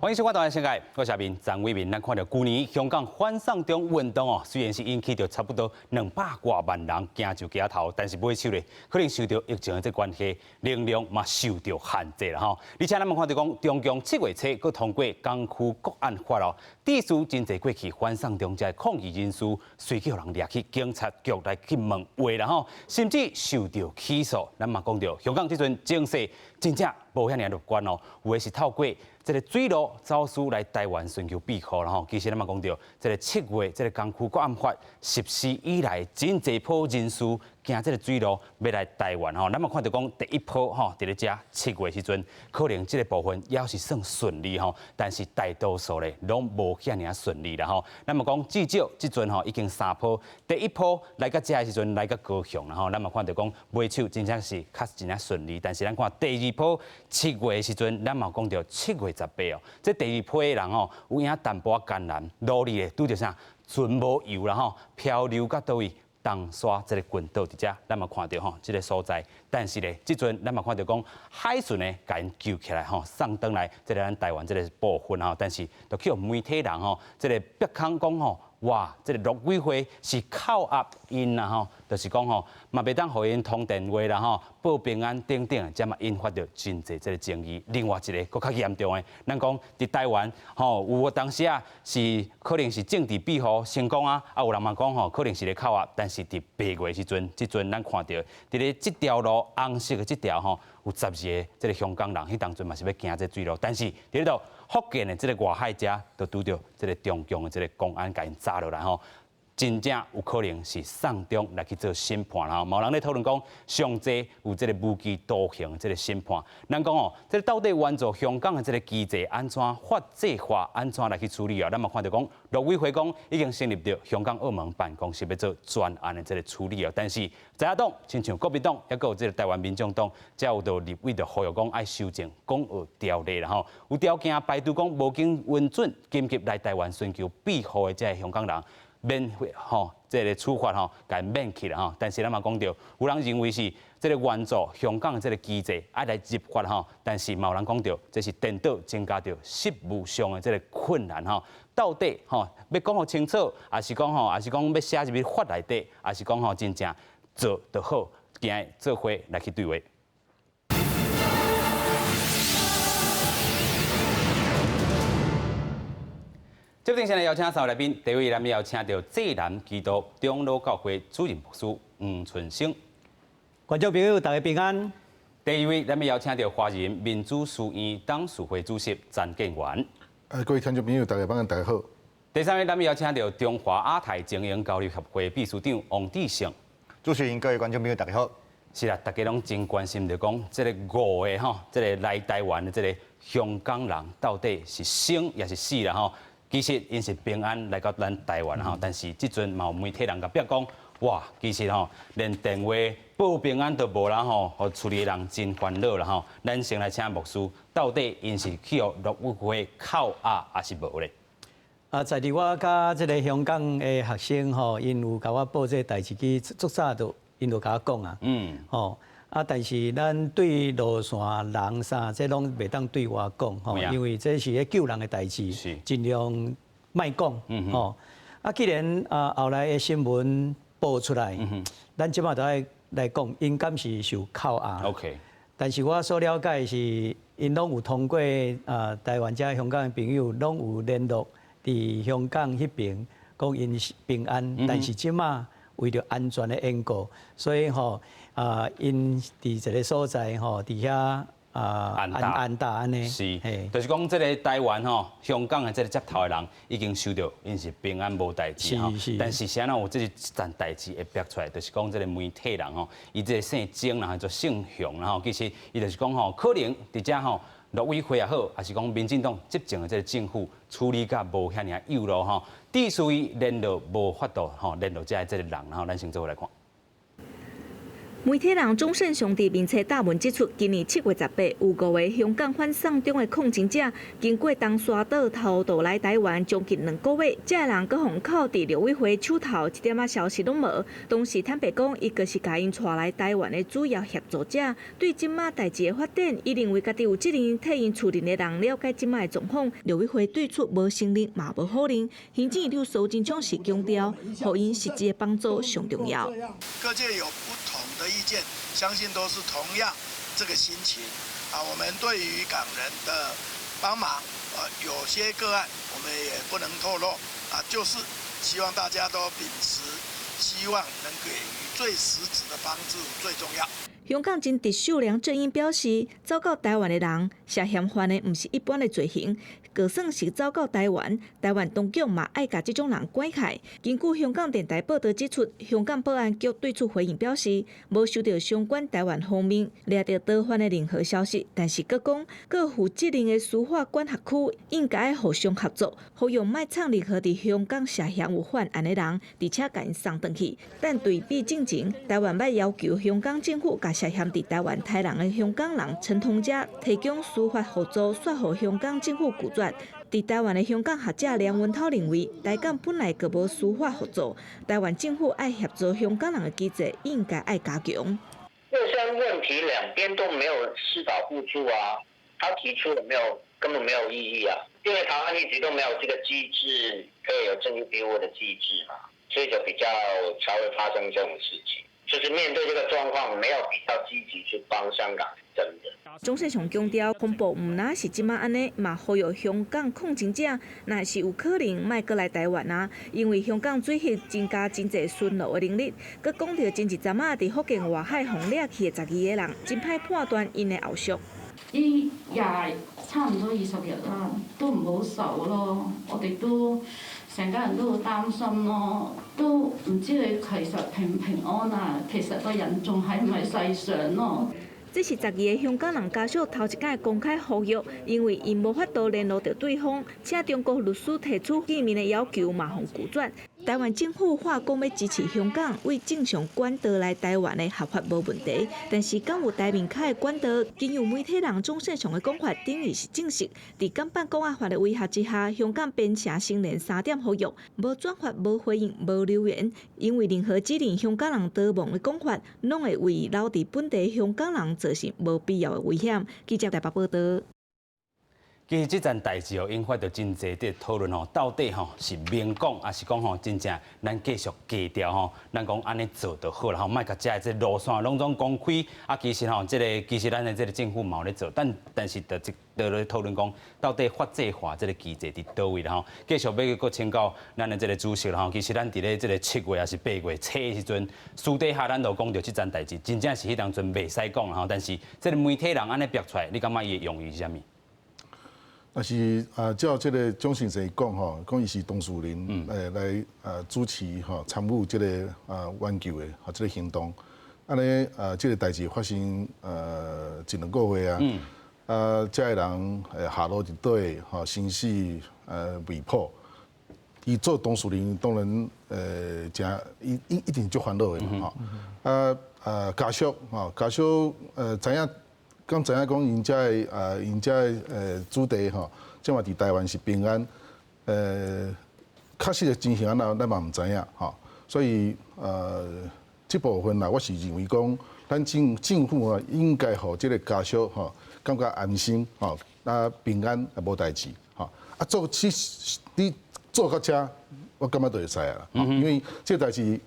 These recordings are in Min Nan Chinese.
歡迎收看《台灣世界》，我是阿明張偉民。咱看到舊年香港反送中運動哦，雖然是引起著差不多200外萬人行上街頭，但是尾手咧可能受著疫情的這關係，流量嘛受著限制啦吼。而且咱嘛看著講，中共7月初閣通過港區國安法哦，致使真濟過去反送中這抗議人士隨去予人掠去警察局來去問話啦吼，甚至受著起訴。咱嘛講著香港這陣情勢真正無遐爾樂觀哦，有的是透過這个水路走私來台灣尋求庇護啦吼。其實咱嘛講著，這个7月這个港區國安法實施以來，真濟波人士經這个水路欲來台灣吼。咱嘛看著講第一波吼，佇咧遮七月時陣，可能這个部分猶是算順利吼，但是大多數咧攏無遐爾順利啦吼。咱嘛講至少這陣吼已經三波，第一波來到遮的時陣來到高雄啦吼。咱嘛看著講尾手真正是較真正順利，但是咱看第二波七月的時陣，咱嘛講著7月18哦，這第二批的人吼有影淡薄仔艱難，努力的拄著啥船無油啦吼，漂流到佗位？東沙這个群島佇遮，咱嘛看著吼這个所在，但是咧，這陣咱嘛看著講海巡呢，共𪜶救起來吼，送轉來這个咱台灣這个部分吼，但是就去予媒體人吼，這个逼空講吼，哇，這个陸委會是扣押𪜶啦吼，就是講吼，嘛袂當予𪜶通電話啦吼，報平安等等，這嘛引發著真濟這个爭議。另外一个閣較嚴重的，咱講佇台灣吼，有當時啊是可能是政治庇護成功啊，啊有人嘛講吼，可能是咧扣押，但是佇8月時陣，這陣咱看著佇咧這條路紅色的這條吼，有12个這个香港人，彼當陣嘛是欲行這水路，但是佇咧度福建的這个外海遮，就拄著這个中共的這个公安共𪜶抓落來吼。真正有可能是送中來去做審判啦。嘛有人咧討論講，上濟有這个無期徒刑的這个審判。咱講哦，這个到底援助香港的這个機制按怎法制化，按怎來去處理啊？咱嘛看著講，陸委會講已經成立著香港澳門辦公室，欲做專案的這个處理哦。但是在野黨，親像國民黨，猶閣有這个台灣民眾黨，才有著立委著呼籲講愛修正港澳條例啦吼。有條件排除講無經允准緊急來台灣尋求庇護的這个香港人，免吼，這个處罰吼，共免去啦吼。但是咱嘛講著，有人認為是這个援助香港的這个機制愛來入法吼，但是嘛有人講著，這是顛倒增加著實務上的這个困難吼。到底吼欲講予清楚，抑是講吼，抑是講欲寫入去法內底，抑是講吼真正做就好，今日做伙來去對話。這邊先來邀請三位來賓，第一位咱們邀請著濟南基督長老教會主任牧師黃春生。觀眾朋友大家平安。第二位咱們邀請著華人民主書院董事會主席陳建元。各位聽眾朋友大家晚安，大家好。第三位咱們邀請著中華亞太精英交流協會秘書長王志勝。主持人各位觀眾朋友大家好。是啦，大家攏真關心，就講這个五个吼，這个來台灣的這个香港人到底是生抑是死啦吼？其實𪜶是平安來到咱台灣吼，但是這陣嘛有媒體人共逼講，哇，其實吼連電話報平安都無啦吼，予厝裡的人真煩惱啦吼。咱先來請牧師，到底𪜶是去予陸委會扣押，抑是無咧？啊，在佇我佮這个香港的學生吼，𪜶有共我報這个代誌，去足早就𪜶就共我講啊，吼啊，但是咱對路線人啥，這攏袂當對外講吼，因為這是咧救人的代誌，盡量莫講吼。啊，既然啊後來的新聞報出來，咱這擺就愛來講，𪜶敢是受扣押。 但是我所了解的是，𪜶攏有通過啊台灣遮香港的朋友，攏有聯絡佇香港彼爿，講𪜶是平安，但是這擺為著安全的緣故，所以吼啊，𪜶佇一个所在吼，佇遐啊安搭安搭按呢。是，就是講這个台灣吼，香港的這个接頭的人已經收著，𪜶是平安無代誌吼。但是啥人有這一層代誌會逼出來，就是講這个媒體人吼，伊這个姓鍾啦，叫做姓熊啦吼，其實伊就是講吼，可能佇遮吼。陸委會也好，抑是講民進黨執政的這个政府處理甲無遐爾幼路吼，致使伊聯絡無法度吼聯絡遮的這个人吼，咱先做伙來看。媒體人鍾勝雄佇面冊貼文指出，今年7月18，有五個香港反送中的抗爭者，經過東沙島偷渡來台灣將近2個月，這个人閣予銬佇陸委會手頭，一點仔消息攏無。當時坦白講，伊就是共𪜶帶來台灣的主要協助者。對這馬代誌的發展，伊認為家己有責任替𪜶厝裡的人了解這馬的狀況。陸委會對此無承認，嘛無否認。行政院長蘇貞昌是強調，予𪜶實質的幫助上重要。各界有不同的意見，相信都是同樣這個心情啊。我們對於港人的幫忙，有些個案我們也不能透露啊，就是希望大家都秉持希望能給予最實質的幫助最重要。香港前特首梁振英表示，走到台灣的人涉嫌犯的毋是一般的罪行，就算是走到台灣，台灣當局嘛愛共這種人關起來。根據香港電台報導指出，香港保安局對此回應表示，無收到相關台灣方面掠著逃犯的任何消息，但是閣講各負責任的司法管轄區應該互相合作，呼籲莫藏任何佇香港涉嫌有犯案的人，而且共𪜶送轉去。但對比進前，台灣捌要求香港政府共涉嫌佇台灣刣人的香港人陳同佳提供司法互助，煞予香港政府拒絕。佇台灣的香港學者梁文韜認為，台港本來就無司法合作，台灣政府愛協助香港人的機制應該愛加強。這些問題兩邊都沒有司法互助啊，他提出了沒有，根本沒有意義啊，因為台灣一直都沒有這個機制，可以有證據庇護的機制嘛，所以就比較才會發生這種事情。就是面對這個狀況，沒有比較積極去幫香港，真的。鍾勝雄強調，風暴毋但是這馬按呢，嘛呼籲香港抗爭者，若是有可能莫閣來台灣啊，因為香港水域增加真濟巡邏的能力。閣講著前一陣仔佇福建外海予掠去的12個人，真歹判斷𪜶的後續。呢廿差唔多20日啦，都唔好受咯，我哋都成家人都好擔心咯，都唔知佢其實平唔平安啊，其實個人仲喺唔喺世上咯。這是12個香港人家屬頭一擺公開呼籲，因為𪜶無法度聯絡著對方，請中國律師提出見面的要求嘛，予拒絕。台灣政府話講欲支持香港為正常管道來台灣的合法無問題，但是敢有台面跤的管道，經由媒體人鍾勝雄的講法，等於是證實，佇港版國安法的威脅之下，香港邊城新連三點呼籲，無轉發、無回應、無留言，因為任何指認香港人逃亡的講法，攏會為留佇本地香港人造成無必要的危險。記者台北報導。其實這件代誌哦，引發著真濟的討論吼，到底吼是明講，抑是講吼真正咱繼續低調吼，咱講按呢做就好啦吼，莫共遮的這路線攏總公開。啊，其實吼，這个其實咱的這个政府嘛有咧做，但是就就咧討論講，到底法制化這个機制佇佗位啦吼。繼續欲閣請教咱的這个主席啦吼，其實咱佇咧這个7月抑是8月初的時陣，私底下咱都講著這件代誌，真正是彼當陣袂使講啦吼。但是這个媒體人按呢爆出來，你感覺伊的用意是啥物？但是啊，照這个鍾先生講吼，講伊是當事人來主持吼參與這个挽救的吼這个行動，按呢這个代誌發生一兩個月啊，啊這个人下落佇佗吼生死未卜，伊做當事人當然誠一定足煩惱的嘛吼，啊家屬吼家屬知影。敢知影講𪜶遮的𪜶遮的子弟吼，這馬佇台灣是平安，確實的情形按怎，咱嘛毋知影吼，所以這部分啦，我是認為講，咱政府啊應該予這个家屬吼感覺安心吼，啊平安也無代誌吼，啊做其實你做到遮，我感覺就會使啊，因為這个代誌。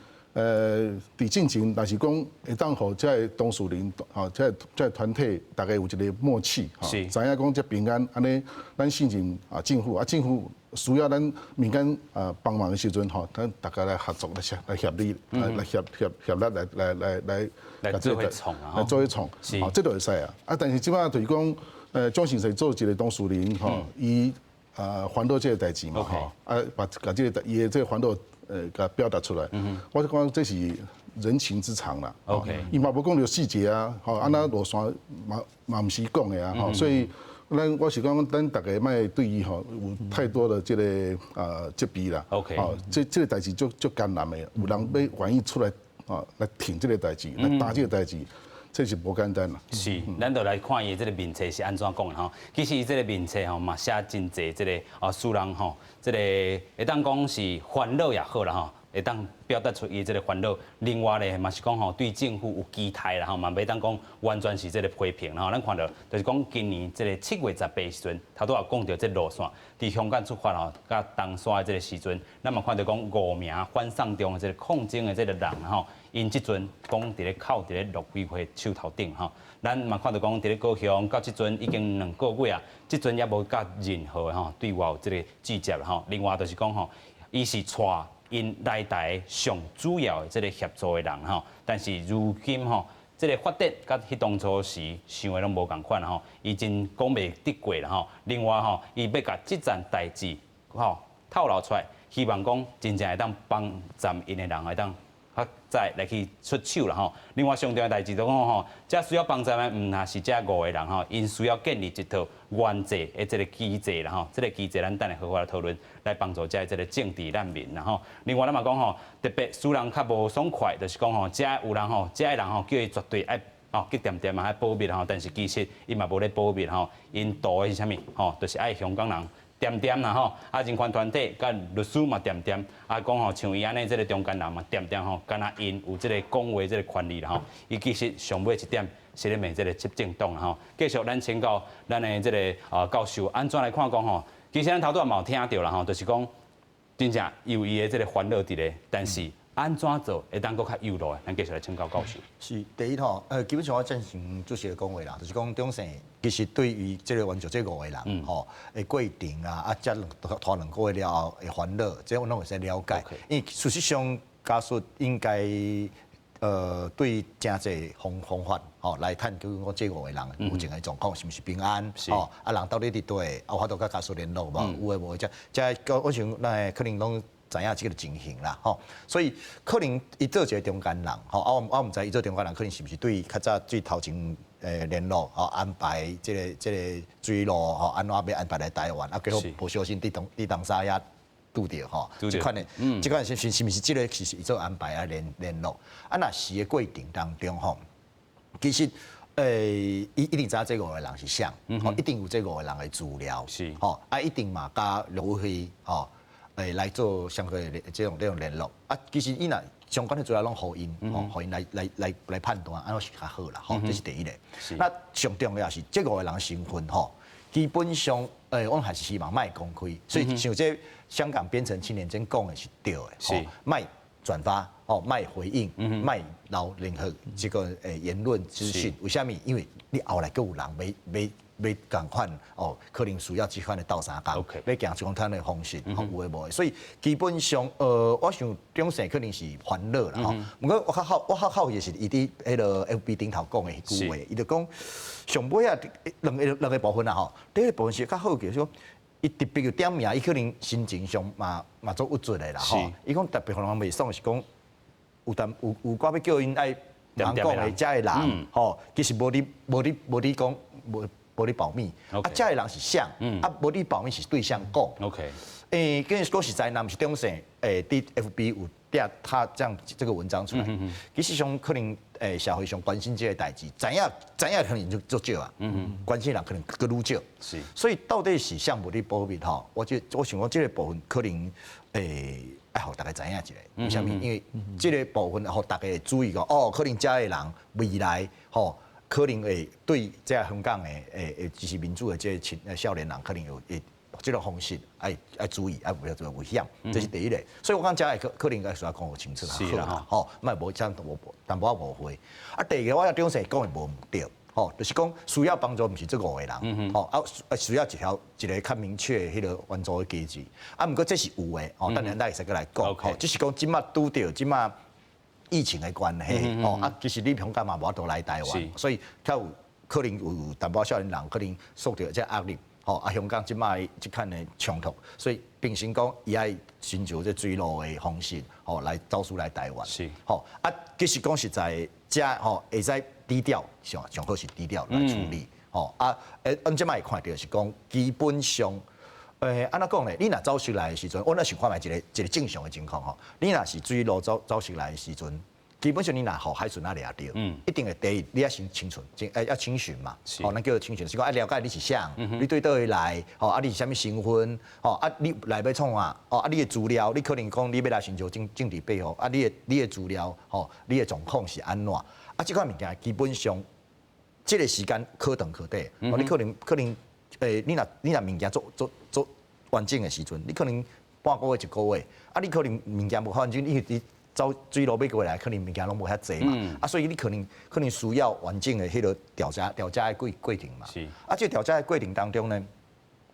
佇進前，若是講會當予這个當事人，吼，這个團體，大家有一个默契，吼，知影講這平安，按呢，咱信任啊政府，啊政府需要咱民間啊幫忙的時陣，吼，咱大家來合作來協來協力，來協力來來做伙創啊，來做伙創，吼，這就會使啊。啊，但是這擺就是講，鍾先生做一个當事人，吼，伊啊煩惱這个代誌嘛，吼，啊把共這个伊的這个煩惱。共表達出來，我就講這是人情之常啦。 伊嘛無講著細節啊，吼，按怎路線嘛嘛毋是講的啊，吼，所以咱我是講，咱逐家莫對伊吼有太多的這个責備啦。 吼，這個代誌足足艱難的，有人欲願意出來。啊來挺這个代誌，來擔這个代誌，這是無簡單啦。是，咱就來看伊這个面冊是按怎講的吼。其實伊這个面冊吼嘛寫真濟這个啊，使人吼，這个會當講是煩惱也好啦吼，會當表達出伊這个煩惱。另外咧嘛是講吼，對政府有期待啦吼，嘛袂當講完全是這个批評吼。咱看著就是講今年這个7月18時陣，頭拄仔講著這路線，佇香港出發吼，佮東沙的這个時陣，咱嘛看著講五名反送中的這个抗爭的這个人吼，𪜶這陣講佇咧銬佇咧陸委會手頭頂吼。咱嘛看著講佇咧高雄到這陣已經2個月啊，這陣猶無佮任何吼對外有這个拒絕吼。另外就是講吼，伊是帶𪜶來台上主要的這个協助的人吼，但是如今吼，這个發展佮彼當初時想的攏無仝款吼，伊真講袂得過啦吼。另外吼，伊欲共這件代誌吼透露出來，希望講真正會當幫贊𪜶的人會當較早來去出手啦吼。另外上重要代誌就講吼，這需要幫贊的毋但是這五个人吼，𪜶需要建立一套援助的這个機制啦吼。這个機制咱等下好好來討論，來幫助這這个政治難民啦吼。另外咱嘛講吼，特別使人較無爽快，就是講吼，這有人吼，這个人吼叫伊絕對愛哦，極恬恬嘛愛保密吼，但是其實伊嘛無咧保密吼，𪜶圖的是啥物吼？就是愛香港人恬恬啦吼，啊人權團體佮律師嘛恬恬，啊講吼像伊按呢這个中間人嘛恬恬吼，敢若𪜶有這个講話這个權利啦吼。伊其實上尾一點是咧罵這个執政黨啦吼。繼續咱請教咱的這个啊教授，按怎來看講吼？其實咱頭拄仔嘛有聽著啦吼，就是講真正有伊的這个煩惱佇咧，但是按怎做會當閣較有路的？咱繼續來請教教授。是第一吼，基本上我贊成主席的講話啦，就是講中正其實對於這个援助這五個人吼的過程啊，啊，這拖2個月了後的煩惱，這我攏會使了解。因為事實上家屬應該對誠濟方法吼來探究講這五個人目前的狀況是毋是平安？吼，啊人到底佇佗位，有法度佮家屬聯絡無？有的無的，這這我想咱可能攏知影這个情形啦，吼，所以可能伊做一个中間人，吼，啊我毋知伊做中間人可能是毋是對較早對頭前聯絡，吼安排這个這个水路，吼按怎欲安排來台灣，啊結果無小心佇東佇東沙遐拄著吼，這款的，這款是是毋是這个其實伊做安排啊聯絡，啊若是的過程當中吼，其實伊一定知影這五個人是誰，吼一定有這五個人的資料，吼啊一定嘛佮陸委會吼來做相關的這種這種聯絡，啊其實伊若相關的資料攏予𪜶，吼予𪜶來判斷，按怎是較好啦，吼，這是第一個。那上重要是這五個人身份吼，基本上我還是希望莫公開，所以像這香港邊城青年真講的是對的，吼，莫轉發，哦，莫回應，莫留任何這个言論資訊。為啥物？因為你後來閣有人欲欲欲仝款哦，可能需要這款的鬥相共，欲行這款的方式，吼有的無的。所以基本上，我想中正可能是煩惱啦，吼。毋過我較好奇的是，伊佇彼个 FB 頂頭講的彼句話，伊就講上尾啊兩個部分啦，吼。第一個部分是較好奇，說伊特別有點名，伊可能心情上嘛嘛足鬱卒的啦，吼。伊講特別予人袂爽是講有當有有寡欲叫𪜶愛人講的遮的人，吼，其實無咧無咧無咧講無。無咧保密，啊，遮的人是誰？啊，無咧保密是對誰講。 跟講實在，若毋是中正，佇 FB 有貼他這樣這個文章出來，其實上可能社會上關心這個代誌，知影知影可能就足少啊，關心人可能閣愈少。所以到底是誰無咧保密吼？我想講這個部分可能愛予大家知影一下，為啥物？因為這個部分予大家會注意講，哦，可能遮的人未來吼，可能會對這個香港的支持民主的這個青少年人，可能有會這個方式愛愛注意，愛不要做危險，這是第一個。所以我感覺這可能該需要講清楚較好啦，吼，莫無這樣無淡薄仔誤會。啊，第二個我也中正講的無毋對，吼，就是講需要幫助毋是這五個人，吼，啊需要一條一個較明確的彼個援助的機制。啊，毋過這是有的，吼，等下咱會使閣來講，吼，只是講這馬拄著這馬疫情的關係，吼，啊，其實你香港嘛無法度來台灣，所以較有可能有淡薄少年人可能受著這壓力，吼，啊，香港這馬這款的衝突，所以變成講伊愛尋求這水路的方式，吼，來走私來台灣，吼，啊，其實講實在，這吼會使低調，上上好是低調來處理，吼，啊，阮這馬會看著是講基本上，按怎講咧？你若走私來的時陣，我若想看覓一個一個正常的情況吼，你若是水路走走私來的時陣，基本上你若予海巡仔掠著，一定會第一你愛先清楚，愛清詢嘛，吼，咱叫做清詢，是講愛了解你是啥，你對佗位來，吼，啊你是啥物身份，吼，啊你來欲創啥，哦，啊你的資料，你可能講你欲來尋求政治庇護，啊你的資料，吼，你的狀況是按怎？啊，這款物件基本上，這個時間可長可短，哦，你可能，你若物件做做做完整的時陣，你可能半個月一個月，啊，你可能物件無完整，因為你走水路欲過來，可能物件攏無遐濟嘛，啊，所以你可能需要完整的彼個調查的過程嘛。啊，這個調查的過程當中呢，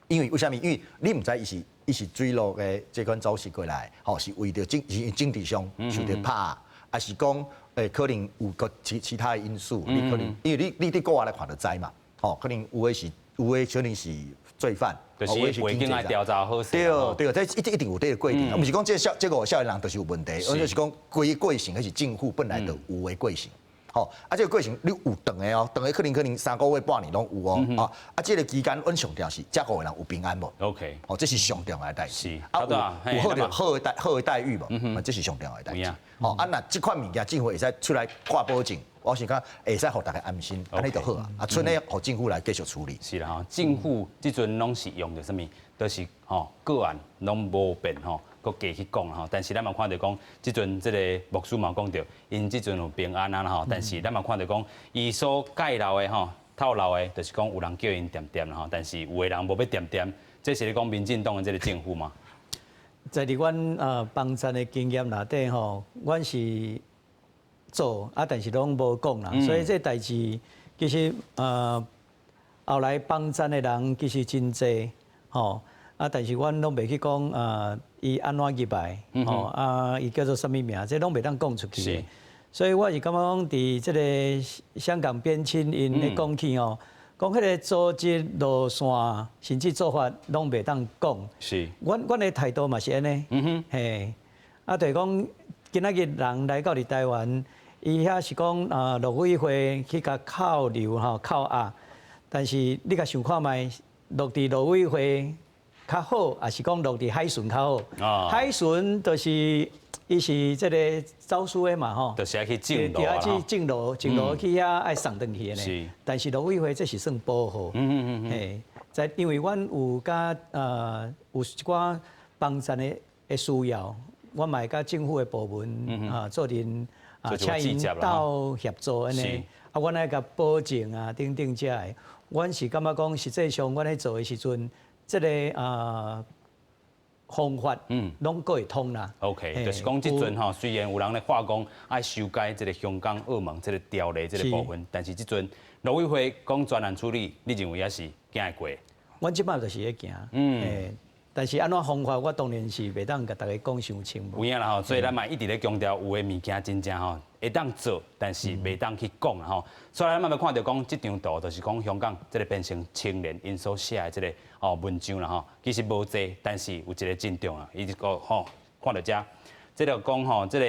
因為為啥物？因為你毋知伊是水路的這款走私過來，吼，是為著政治上受著拍，抑是講可能有閣其他的因素，你可能因為你佇國外來看就知嘛，吼，可能有的可能是罪犯，就是背景愛調查好勢。對對，這一定有這個過程，毋是講這五個少年人就是有問題，而就是講規個過程，彼是政府本來就有的過程。吼，啊，這個過程你有長的哦，長的可能3個月、半年攏有哦，啊，啊，這個期間阮上重要是這五個人有平安無？OK，哦，這是上重要的代誌。啊，有好的待遇無？這是上重要的代誌。吼，啊，若這款物件政府會使出來掛保證，我是講會使予大家安心，按呢就好啊。啊，賰咧予政府來繼續處理。是啦吼，政府這陣攏是用著啥物？就是吼個案攏無變吼，閣加去講吼。但是咱嘛看著講，這陣這个牧師嘛講著，𪜶這陣有平安啊吼。但是咱嘛看著講，伊所蓋留的吼，透露的，就是講有人叫𪜶恬恬吼，但是有的人無欲恬恬，這是咧講民進黨的這个政府嗎？在佇阮幫贊的經驗內底吼，阮是做啊，但是攏無講啦，所以這代誌其實後來幫贊的人其實真濟吼。啊！但是阮攏袂去講啊，伊按怎入來，吼啊，伊叫做啥物名，這攏袂當講出去的。所以我是感覺講，佇這个香港邊欽𪜶咧講起吼，講彼个組織路線甚至做法攏袂當講。阮的態度嘛是按呢。嘿，啊，就是講今仔日人來到佇台灣，伊遐是講啊，陸委會去共扣留吼扣押，但是你共想看覓，落佇陸委會較好，抑是講落佇海巡較好？海巡就是伊是這个走私的嘛吼，就是愛去正路啊，去正路，正路去遐愛送轉去的呢。但是陸委會這是算保護。嘿，在因為阮有佮有一寡幫贊的需要，我嘛會佮政府的部門啊做陣啊，請𪜶鬥協助按呢。啊，阮愛共保證啊等等遮的，阮是感覺講實際上阮咧做的時陣，這个方法，攏閣會通啦。 OK，就是講這陣吼，雖然有人咧話講愛修改這个香港、澳門這个條例這个部分，但是這陣陸委會講專案處理，你認為猶是行會過？阮這擺就是咧行，但是按怎方法，我當然是袂當共大家講傷清。有影啦吼，所以咱嘛一直咧強調，有的物件真正吼會當做，但是袂當去講啦吼。所以咱嘛欲看著講，這張圖就是講香港這个變成青年𪜶所寫的這个吼文章啦吼。其實無濟，但是有一个真重要，伊就講吼，看著遮，這个講吼，這个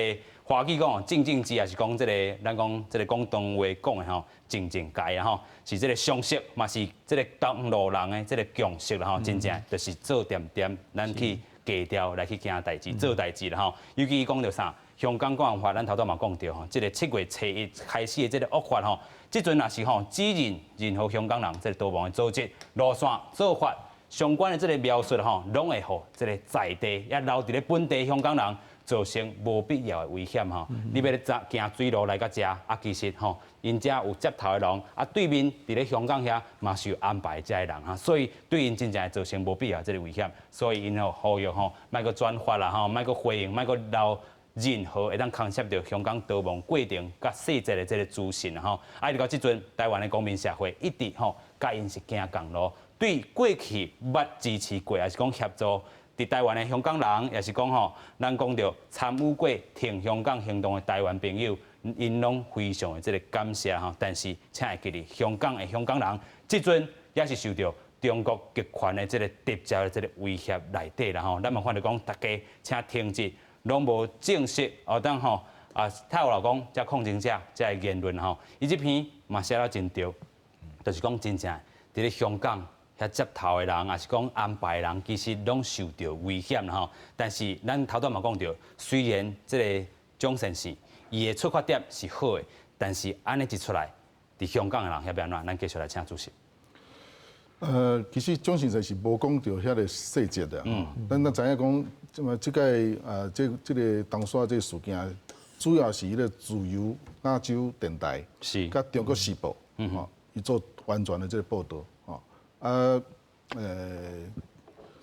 華語講靜靜之，抑是講這个咱講這个廣東話講的吼，靜靜界啊吼，是這个常識，嘛是這个東路人的這个共識啦吼，真正就是做恬恬，咱去低調來去行代誌，做代誌啦吼。尤其伊講著啥？香港國安法，咱頭拄嘛講著吼，這个7月初1開始的這个惡法吼，這陣若是吼指認任何香港人這个逃亡的組織路線做法相關的這个描述吼，攏會予這个在地抑留佇咧本地香港人造成無必要的危險吼。你欲咧行水路來到遮，啊，其實吼，𪜶遮有接頭的人，啊，對面佇咧香港遐嘛是有安排遮的人哈，所以對𪜶真正會造成無必要的這个危險，所以𪜶吼呼籲吼，莫閣轉發啦吼，莫閣回應，莫閣留任何會當牽涉著香港逃亡過程佮細節的這个資訊吼。啊，一直到這陣，台灣的公民社會一直吼，佮𪜶是行仝路，對過去捌支持過，抑是講協助佇台灣的香港人，抑是講吼，咱講著參與過挺香港行動的台灣朋友，𪜶攏非常的這个感謝吼。但是，請會記得，香港的香港人，這陣猶是受著中國極權的這个直接的這个威脅內底啦吼。咱嘛看著講，大家請停止，攏無證實哦，當吼啊，透露講這抗爭者這个言論吼，伊這篇嘛寫了真對，就是講真正佇咧香港遐接頭的人，抑是講安排的人，其實攏受著危險啦吼。但是咱頭拄嘛講著，雖然這个蔣先生，伊的出發點是好的，但是按呢一出來，佇香港的人遐欲按怎？咱繼續來請主席。其實蔣先生是無講著遐个細節的，咱知影講，這麼這個這個東沙這個事件，主要是彼个自由亞洲電台佮中國時報，吼，伊做完全的這个報導，吼，啊，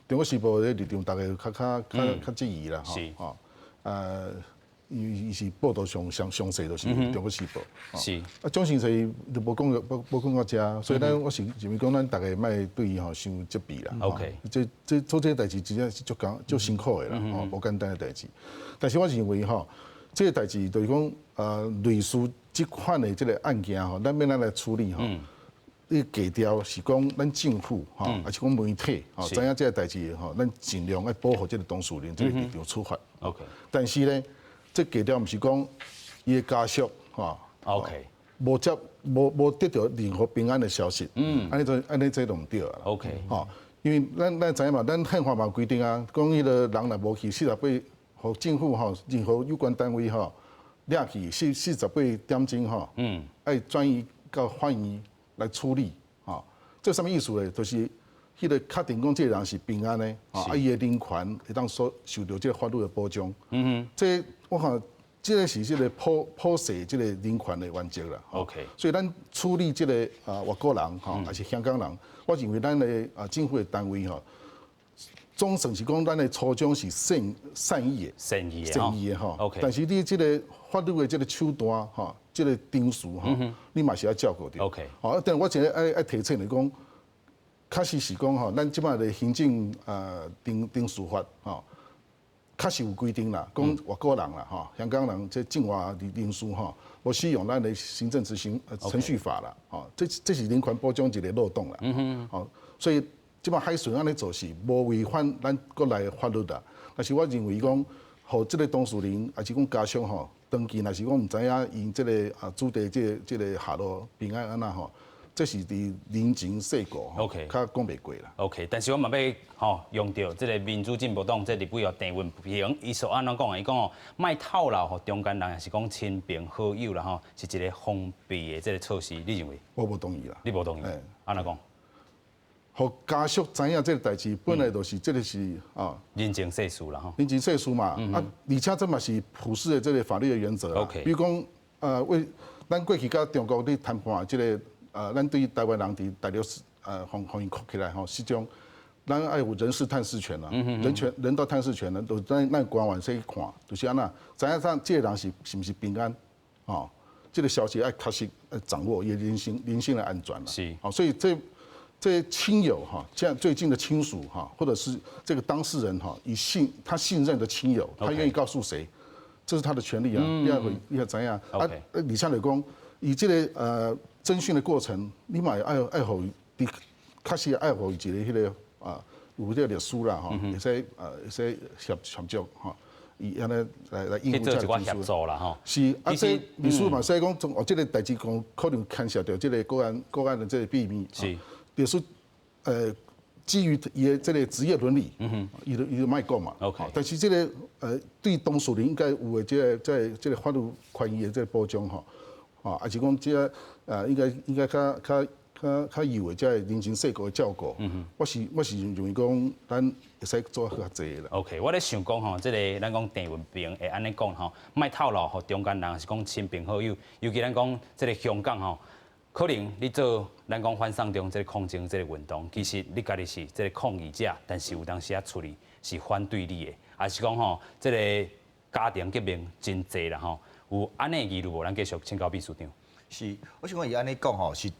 中國時報的立場，大家較較較較質疑啦，吼，伊是報導上上詳細，就是中國時報。啊，蔣先生就無講無講到遮，所以咱我是認為講，咱逐家莫對伊吼傷責備啦。 這這做這个代誌真正是足艱足辛苦的啦，吼，無簡單的代誌。但是我認為吼，這个代誌就是講，類似這款的這个案件吼，咱欲按怎來處理吼？你低調是講咱政府吼，抑是講媒體吼，知影這个代誌吼，咱盡量愛保護這个當事人這个立場出發。 但是咧，這低調毋是講伊的家屬吼無接無無得著任何平安的消息，按呢這按呢這都毋對啊。 吼，因為咱知影嘛，咱憲法嘛有規定啊，講彼个人若無去48，予政府吼，任何有關單位吼，掠去48點鐘吼，愛轉移到法院來處理，吼，這啥物意思咧？就是彼个確定講這个人是平安的，啊，伊的人權會當所受著這个法律的保障。這我看這个是這个普世這个人權的原則啦。 所以咱處理這个外國人吼，抑是香港人，我認為咱的政府的單位吼，總算是講咱的初衷是善意的，善意的，善意的吼。 但是你這个法律的這个手段吼，這个程序吼，你嘛是愛照顧著。 好，但我一个愛提醒你講，確實是講吼，咱這擺的行政程序法吼，確實有規定啦，講外國人啦吼，香港人這境外人士吼，無適用咱的行政執行程序法啦，吼，這是人權保障一个漏洞啦。吼，所以這擺海巡按呢做是無違反咱國內的法律啦。但是我認為講，予這个當事人，抑是講家屬吼，長期若是講毋知影𪜶這个子弟這个下落平安按怎吼，這是佇人情世故較講袂過啦。 OK，但是我嘛欲吼用著這个民主進步黨這立委哦鄭運鵬，伊所按怎講的？伊講哦，莫透露予中間人，抑是講親朋好友啦吼，是一个封閉的這个措施，你認為？我無同意啦。你無同意？按怎講？予家屬知影這个代誌，本來就是這个是啊，人情世事啦吼。人情世事嘛，啊，而且這嘛是普世的這个法律的原則。 比如講，為咱過去佮中國咧談判這个。咱對台灣人佇大陸予𪜶扣起來吼，失蹤，咱愛有人事探視權啦，人權人道探視權呢，都咱官員去看，就是按怎，知影講這个人是毋是平安，吼，這个消息愛確實愛掌握伊的人身的安全啦。好，所以這親友哈，像最近的親屬哈，或者是這個當事人哈，以信他信任的親友，他願意告訴誰，這是他的權利啊，你愛你愛知影啊，而且來講，伊這个偵訊的過程，你嘛愛愛予伊，確實愛予伊一个彼个有這个律師啦吼，會使協助吼，伊按呢來應付這個協助啦吼。是，啊，這律師嘛，使講，哦，這个代誌講可能牽涉著這个國安的這个秘密。律師，基於伊的這个職業倫理，伊就莫講嘛。 但是這个對當事人應該有的這个這個法律權益的這个保障吼。啊，抑是講這个應該較有的這个人情世故的照顧，我是認為講，咱會使做較濟啦。 OK，我咧想講吼，這个咱講鄭運鵬會按呢講吼，莫透露予中間人，是講親朋好友，尤其咱講這个香港吼，可能你做咱講反送中這个抗爭這个運動，其實你家己是這个抗議者，但是有當時仔厝裡是反對你的，抑是講吼，這个家庭革命真濟啦吼。有按呢疑慮無？咱繼續請教秘書長。是，我想講伊按呢講吼，是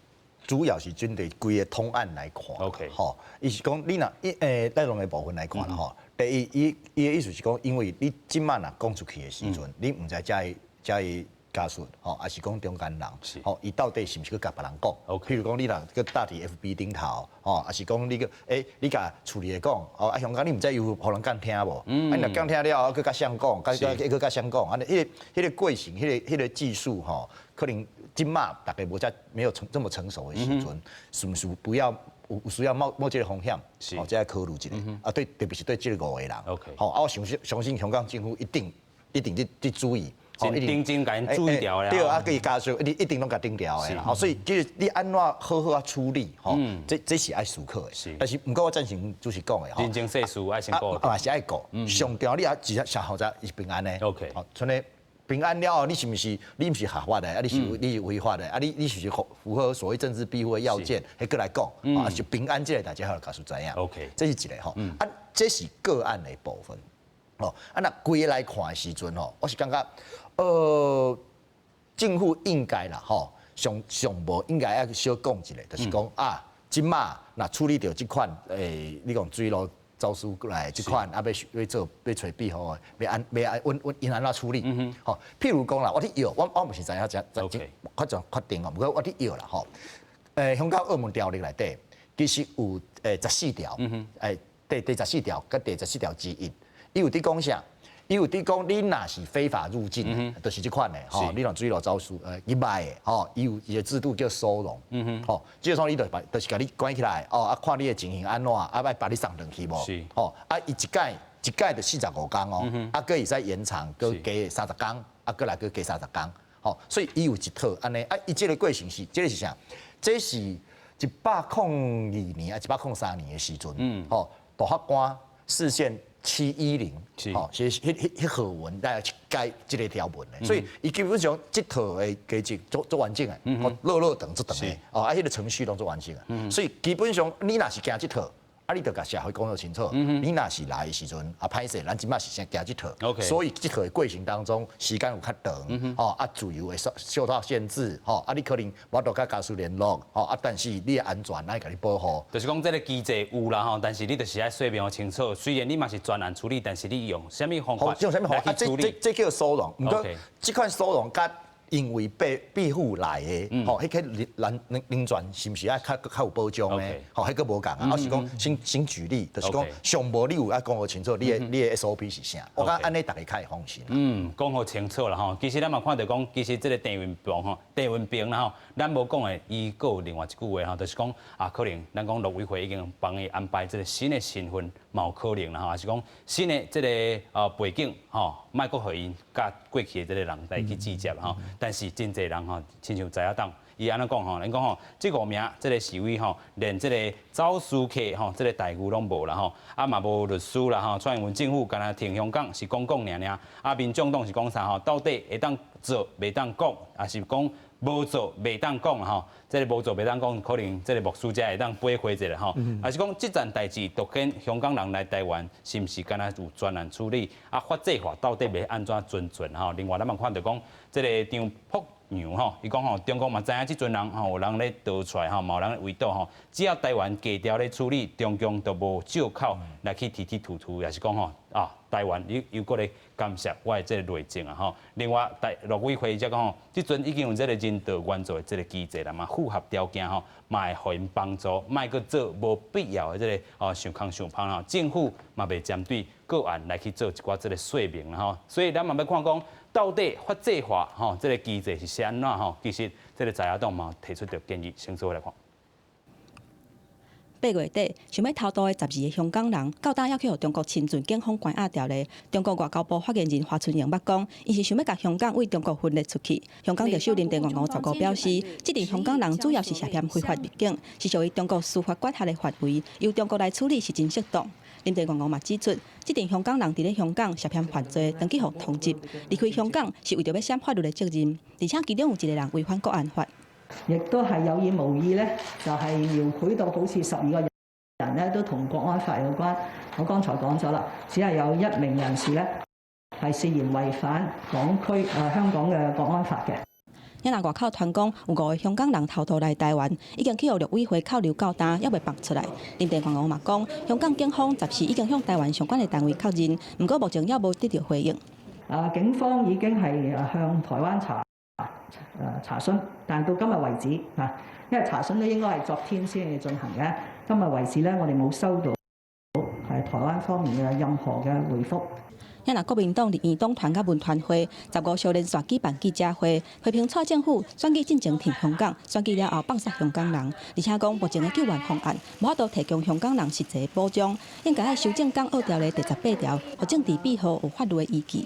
主要是針對規个統案來看。 吼，伊是講你若一內容的部分來看啦吼。第一，伊的意思是講，因為你這擺若講出去的時陣，你毋知遮的家屬吼，抑是講中間人，吼，伊到底是毋是去共別人講？譬如講，你若閣貼佇 FB 頂頭，吼，抑是講你閣，你共厝裡的講，哦，啊，香港你毋知有予人監聽無？啊，你若監聽了後，閣共誰講？閣共誰講？按呢，彼个過程，彼个技術吼，可能這擺大家無遮沒有成這麼成熟的時陣，是毋是不要有需要冒這个風險？哦，這愛考慮一下。啊，對，特別是對這个五个人。 吼，啊，我相信相信香港政府一定一定去注意。真真共𪜶注意著的。對啊，佮伊家屬一定攏共盯牢的啦。吼，所以其實你按怎好好啊處理，吼，這是愛思考的。但是毋過我贊成主席講的，人情世事愛先顧。嘛是愛顧。上重要你也只上負責是平安的。 好，賰呢平安了後，你是毋是你毋是合法的？啊，你是違法的？啊，你是毋是符合所謂政治庇護的要件？彼閣來講，啊，是平安這個代誌，予家屬知影。 這是一個吼。啊，這是個案的部分。哦，啊，若規个來看的時陣吼，我是感覺，政府應該啦，吼，上上無應該愛小講一下，就是講啊，這馬若處理著這款，你講水路走私過來這款，啊，欲做欲揣庇護的，欲按欲按阮阮𪜶按怎處理？吼，譬如講啦，我佇藥，我毋是知影這這較怎確定哦，毋過我佇藥啦，吼，香港澳門條例內底其實有14條，第14條佮第14條之一，伊有佇講啥？伊有佇講，你若是非法入境，就是這款的，吼，你若水路走私，入來的，吼，伊有一個制度叫收容，吼，這個你就把，就是共你關起來，哦，啊，看你的情形按怎，啊，欲把你送轉去無？吼，啊，伊一擺一擺就45工哦，啊，閣會使延長，閣加30工，啊，閣來閣加三十工，吼，所以伊有一套按呢，啊，伊這個過程是，這個是啥？這是102年啊，103年的時陣，吼，大法官釋憲710，吼，是彼號文來改這個條文的，所以伊基本上這套的規則足足完整的，哦，落落長足長的，哦，啊，彼個程序攏足完整的，所以基本上你若是行這套，啊，你著共社會講得清楚，你若是來的時陣，啊，歹勢，咱這馬是先行這套，所以這套的過程當中時間有較長，吼，啊，自由會受到限制，吼，啊，你可能無法度佮家屬聯絡，吼，啊，但是你的安全，咱會共你保護。就是講這個機制有啦吼，但是你就是愛說明清楚。雖然你嘛是專案處理，但是你用啥物方法來去處理？這叫收容。毋過這款收容佮因為被庇護來的，吼，彼個人權是毋是愛較較有保障呢？吼，彼個無仝啊。我是講先舉例，就是講上無你有愛講予清楚，你的 SOP 是啥？我感覺按呢逐家較會放心。嗯，講予清楚啦吼。其實咱嘛看著講，其實這個鄭運鵬吼，鄭運鵬啦吼，咱無講的，伊閣有另外一句話吼，就是講啊，可能咱講陸委會已經幫伊安排這個新的身份，嘛有可能啦吼，還是講新的這個背景吼，莫閣予𪜶佮過去的這個人來去計較吼。但是真濟人吼，親像在野黨，伊按怎講吼？𪜶講吼，這五名這個示威吼，連這個走私客吼，這個待遇攏無啦吼，啊嘛無律師啦吼。蔡英文政府干焦挺香港是講講爾爾，啊民眾黨是講啥吼？到底會當做袂當講，抑是講無做袂當講吼？這個無做袂當講，可能這個牧師才會當背回一下吼。抑是講這件代誌，凸顯香港人來台灣，是毋是干焦有專案處理？啊，法制化到底欲按怎遵循吼？另外，咱嘛看著講，這個張博洋吼，伊講吼，中國嘛知影這陣人吼有人咧逃出來吼，嘛有人圍堵吼，只要台灣低調咧處理，中共就無借口來去提提吐吐，抑是講吼啊，台灣又又閣咧干涉我的這個內政啊吼。另外，台陸委會則講吼，這陣已經有這個人道援助的這個機制啦嘛，符合條件吼，嘛會予𪜶幫助，莫閣做無必要的這個哦傷空傷芳吼。政府嘛袂針對個案來去做一寡這個說明吼，所以咱嘛欲看講，到底法制化吼，這個機制是按怎吼？其實這個在野黨嘛提出著建議，先做伙來看。八月底，想欲偷渡的12個香港人，到今猶去予中國親準警方關押牢咧。中國外交部發言人華春瑩捌講，𪜶是想欲共香港對中國分裂出去。香港特首林鄭月娥15表示，這陣香港人主要是涉嫌非法入境，是屬於中國司法管轄的範圍，由中國來處理是真適當。林鄭月娥嘛指出，這陣香港人佇咧香港涉嫌犯罪，轉去予通緝，離開香港是為著欲閃法律的責任，而且其中有一個人違反國安法。亦都係有意無意咧，就係描繪到好似12個人咧都同國安法有關。我剛才講咗啦，只係有一名人士咧係涉嫌違反港區香港嘅國安法嘅。也若外口傳講有五個香港人偷渡來台灣，已經去予陸委會扣留到今，猶未放出來。林鄭月娥嘛講，香港警方14已經向台灣相關的單位確認，毋過目前猶無得著回應。啊，警方已經係向台灣查詢，但到今日為止啊，因為查詢咧應該係昨天先至進行嘅，今日為止咧，我哋冇收到係台灣方面嘅任何嘅回覆。也若國民黨立院黨團佮文傳會15號連續舉辦記者會，批評蔡政府選舉進前挺香港，選舉了後放殺香港人，而且講目前的救援方案無法度提供香港人實際保障，應該愛修正港澳條例第18條，予政治庇護有法律的依據。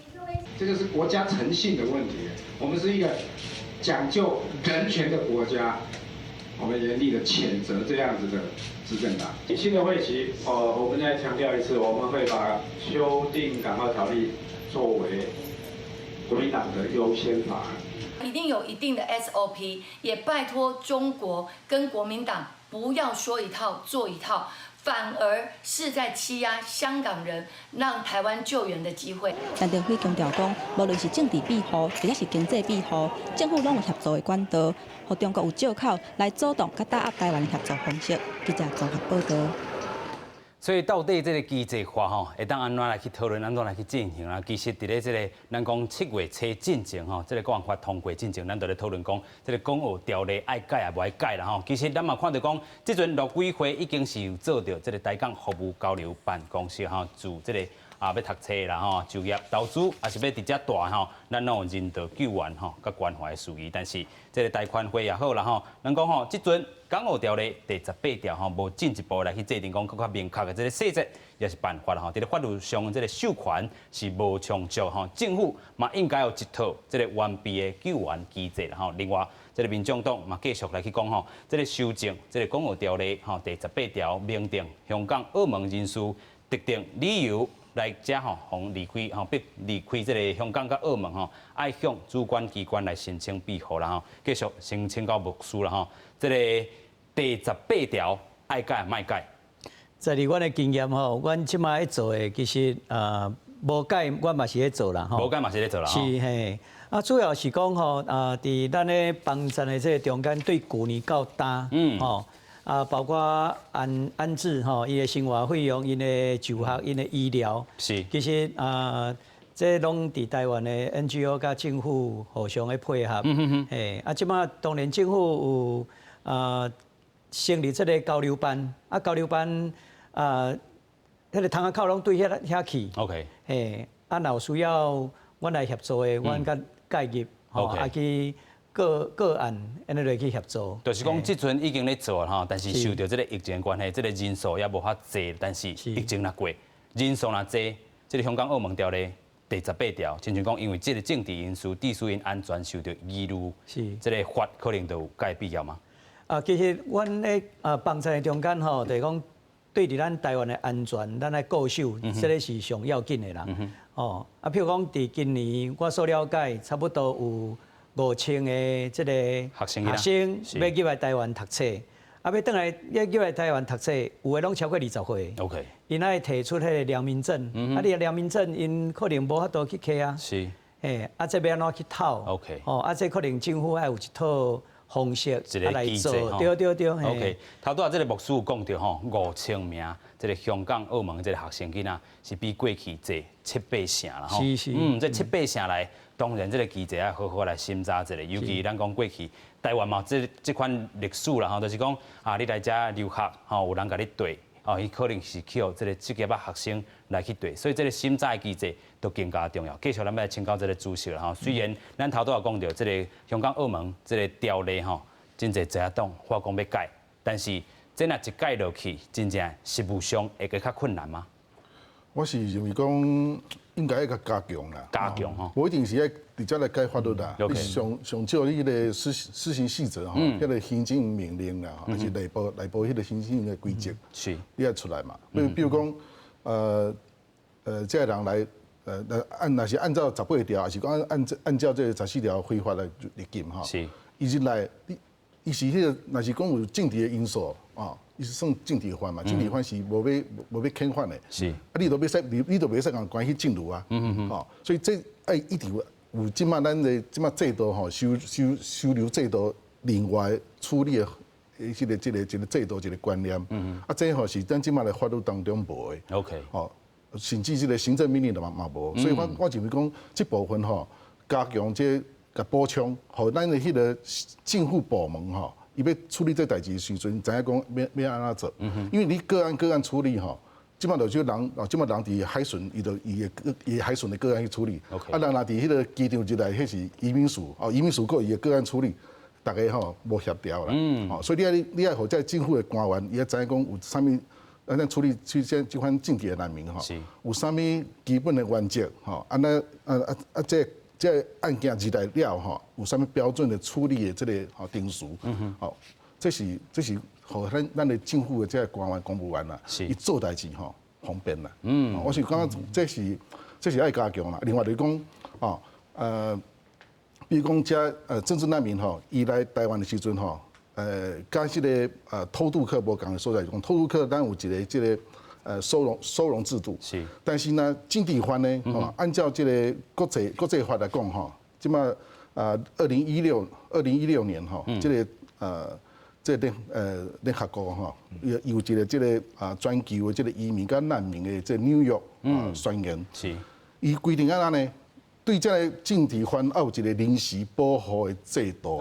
這個是國家誠信的問題。我們是一個講究人權的國家，我們嚴厲的譴責這樣子的執政黨。新的會期，我們再強調一次，我們會把修訂港澳條例作為國民黨的優先法案。一定有一定的 SOP，也拜託中國跟國民黨不要說一套做一套，反而是在欺壓香港人，讓台灣救援的機會。陳德輝強調講，無論是政治庇護，或者是經濟庇護，政府攏有協助的管道，予中國有藉口來阻擋佮打壓台灣的協助方式。記者綜合報導。所以到底這個機制化吼，會當按怎來去討論，按怎來去進行啊？其實佇咧這個咱講7月初進前吼，這個國安法通過進前，咱就咧討論講，這個港澳條例愛改抑無愛改啦吼。其實咱嘛看著講，這陣陸委會已經是有做著這個台港服務交流辦公室吼，自這個啊欲讀冊啦吼，就業投資，抑是欲佇遮蹛吼，咱攏有人道救援吼，佮關懷的事宜。但是這個台權會也好啦吼，咱講吼，這陣港澳條例第18條吼，無進一步來去制定講閣較明確的這個細節，抑是辦法啦吼。佇咧法律上，這個授權是無充足吼，政府嘛應該有一套這個完備的救援機制啦吼。另外，這個民眾黨嘛繼續來去講吼，這個修正這個港澳條例吼第18條明定香港、澳門人士特定理由來遮吼，予離開吼，欲離開這個香港佮澳門吼，愛向主管機關來申請庇護啦吼。繼續先請教牧師啦吼，這個第十八條愛改莫改？在佇阮的經驗吼，阮這馬咧做的其實無改，阮嘛是咧做啦吼。無改嘛是咧做啦。是嘿，啊主要是講吼啊，佇咱咧幫贊的這個中間，對舊年到今，吼。啊，包括安置吼，伊的生活費用、𪜶的就學、𪜶的醫療，其實啊，這攏佇台灣的 NGO 佮政府互相的配合。嘿，啊，這馬當然政府有啊成立這個交流班，啊交流班啊，彼個窗仔口攏對遐遐去。 嘿，啊，若有需要，阮來協助的，阮佮介入，吼，啊去。個個案按呢來去協助，就是講這陣已經咧做吼，但是受著這個疫情關係，這個人數也無遐濟。但是疫情若過，人數若濟，這個香港澳門條例第十八條，親像講因為這個政治因素，致使𪜶安全受著疑慮，這個法可能就有改必要嗎？啊，其實阮咧啊幫贊的中間吼，就是講對佇咱台灣的安全，咱愛固守，這個是上要緊的啦。哦，啊，譬如講佇今年，我所了解，差不多有5000個這個學生欲入來台灣讀冊，啊，欲轉來欲入來台灣讀冊，有的攏超過20歲。 𪜶愛提出彼個良民證，啊，你的良民證，𪜶可能無法度去摕啊。嘿，啊，這欲按怎去討？哦，啊，這可能政府愛有一套方式來做。對對對。 OK，頭拄仔這個牧師有講著吼，5000名這個香港、澳門這個學生囡仔是比過去濟七八成啦吼。嗯，這七八成來。當然，這個機制愛好好來審查一下，尤其咱講過去台灣嘛，這這款歷史啦吼，就是講啊，你來遮留學吼，有人共你綴，哦，伊可能是去予這個職業仔學生來去綴，所以這個審查的機制都更加重要。繼續，咱欲來請教這個主席啦吼。雖然咱頭拄仔講著這個香港、澳門這個條例吼，真濟在野黨話講欲改，但是這若一改落去，真正實務上會閣較困難嗎？我是認為講應該愛閣加強啦，加強吼，無一定是愛直接來改法律啦。你上上少你彼個施行細則吼，彼個行政命令啦，抑是內部彼個行政的規則，你愛出來嘛。比如講，這個人來，按若是按照十八條，抑是講按照這個14條非法來入境吼。伊入來，你伊是彼個，若是講有政治的因素啊。伊是算政治犯嘛？政治犯是無欲遣返的。啊，你都袂使，你都袂使共關去進入啊。吼，所以這愛一定有這馬咱的這馬制度吼，收留制度另外處理的這個一個制度一個觀念。啊，這吼是咱這馬的法律當中無的。 吼，甚至這個行政命令都嘛無。所以我認為講這部分吼，加強這共補充，予咱的彼個政府部門吼。伊欲處理這代誌的時陣，知影講欲按怎做？因為你個案個案處理吼，這馬就這人哦，這馬人佇海巡，伊就伊的伊海巡的個案去處理。啊，人若佇彼個機場入來，彼是移民署哦，移民署閣有伊的個案處理，逐家吼無協調啦。哦，所以你愛予這政府的官員，伊愛知影講有啥物啊，咱處理這款政治的難民吼，有啥物基本的原則吼？啊，那啊啊啊，這案件入來了吼，有啥物標準的處理的這個吼程序？吼，這是予咱的政府的這個官員公務員啦，伊做代誌吼方便啦。我是感覺這是愛加強啦。另外就是講，哦，比如講這政治難民吼，伊來台灣的時陣吼，佮這个偷渡客無仝的所在，講偷渡客咱有一個這个收容制度。但是呢，政治犯呢，吼，按照這个國際法來講吼，這馬啊，2016年吼，這個聯合國吼，有一個這个啊全球的這個移民佮難民的這紐約啊宣言。伊規定按怎呢？對這个政治犯愛有一個臨時保護的制度。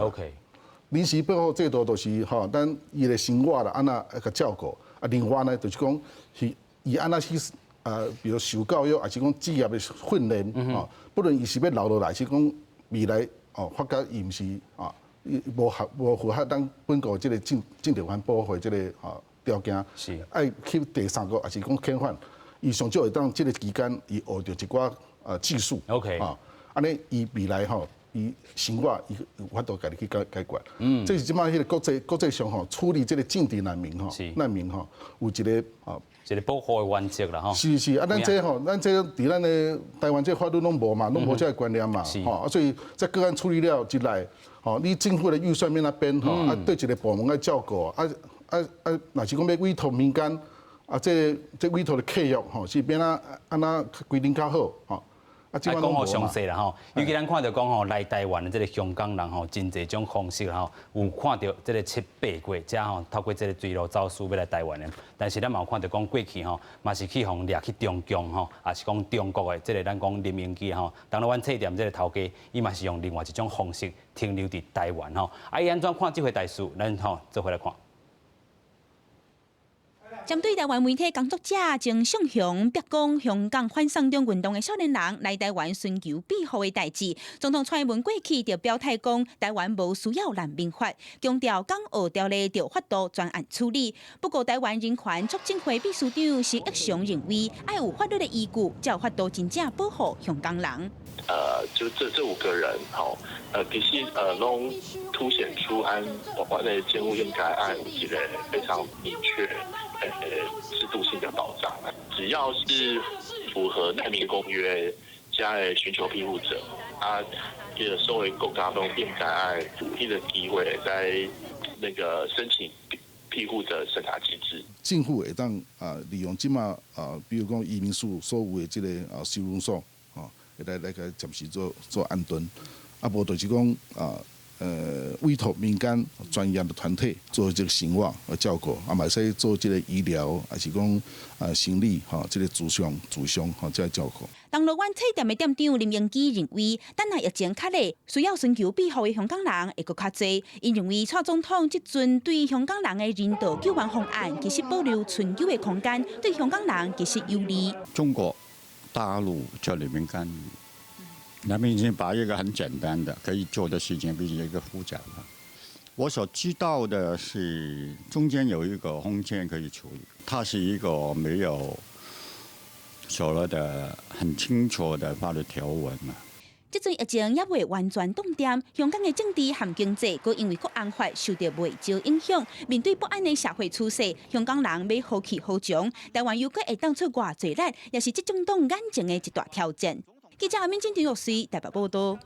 臨時保護制度就是吼，咱伊的生活啦，按怎共照顧啊？另外呢，就是講是伊按怎去啊，比如受教育，抑是講職業的訓練，吼，不論伊是欲留落來，是講未來哦，發覺伊毋是啊，伊無符合咱本國這个政治犯保護這个吼條件，愛去第三國，抑是講遣返，伊上少會當這个期間，伊學著一寡啊技術。 啊，按呢伊未來吼，伊生活伊有法度家己去解決。這是這擺彼个國際上吼處理這个政治難民吼，難民吼有一個吼一個保護的原則啦吼。是是，啊，咱這佇咱的台灣這法律攏無嘛，攏無這个觀念嘛，吼，啊，所以這個案處理了之來，吼，你政府的預算欲按怎編吼，啊，對一個部門愛照顧，啊啊啊，若是講欲委託民間，啊，這委託的契約吼是欲按怎按怎規定較好，吼。愛講予詳細啦吼，尤其咱看著講吼，來台灣的這个香港人吼，真濟種方式吼，有看著這个七八月才吼透過這个水路走私欲來台灣的，但是咱嘛有看著講過去吼，嘛是去予掠去中共吼，抑是講中國的這个咱講林榮基吼，銅鑼灣冊店這个頭家，伊嘛是用另外一種方式停留佇台灣吼。啊，伊按怎看這回代誌，咱吼做伙來看。針對台灣媒體工作者曾尚雄白講香港反送中運動的少年人來台灣尋求庇護的代誌，總統蔡英文過去就表態講，台灣無需要難民法，強調港澳條例著法度專案處理。不過，台灣人權促進會秘書長施逸翔認為，愛有法律的依據，才有法度真正保護香港人。就這五個人，吼，其實攏凸顯出按我的政府應該愛有一個非常明確、制度性的保障。只要是符合難民公約加的尋求庇護者，啊，這個所有國家攏應該愛有彼個機會在那個申請庇護的審查機制。政府會當啊利用這馬啊，比如講移民署所有的這个啊收容所。來共暫時做安頓，啊，無就是講啊，委託民間專業的團體做這个生活的照顧，啊，嘛會使做這个醫療，抑是講啊心理吼，這个諮商吼，這个照顧。銅鑼灣冊店的店長林榮基認為，等下疫情較咧，需要尋求庇護的香港人會閣較濟。𪜶認為，蔡總統這陣對香港人的人道救援方案，其實保留存有的空間，對香港人其實有利。中國大陸這裡面幹，他們已經把一個很簡單的可以做的事情變成一個複雜的。我所知道的是，中間有一個空間可以處理，它是一個沒有所謂的很清楚的法律條文嘛。這陣疫情猶未完全凍定，香港的政治和經濟，閣因為國安法受著袂少影響。面對不安的社會趨勢，香港人欲何去何從？台灣又閣會當出偌濟力，也是執政黨眼前的一大挑戰。記者阿敏、鄭玉穗台北報導。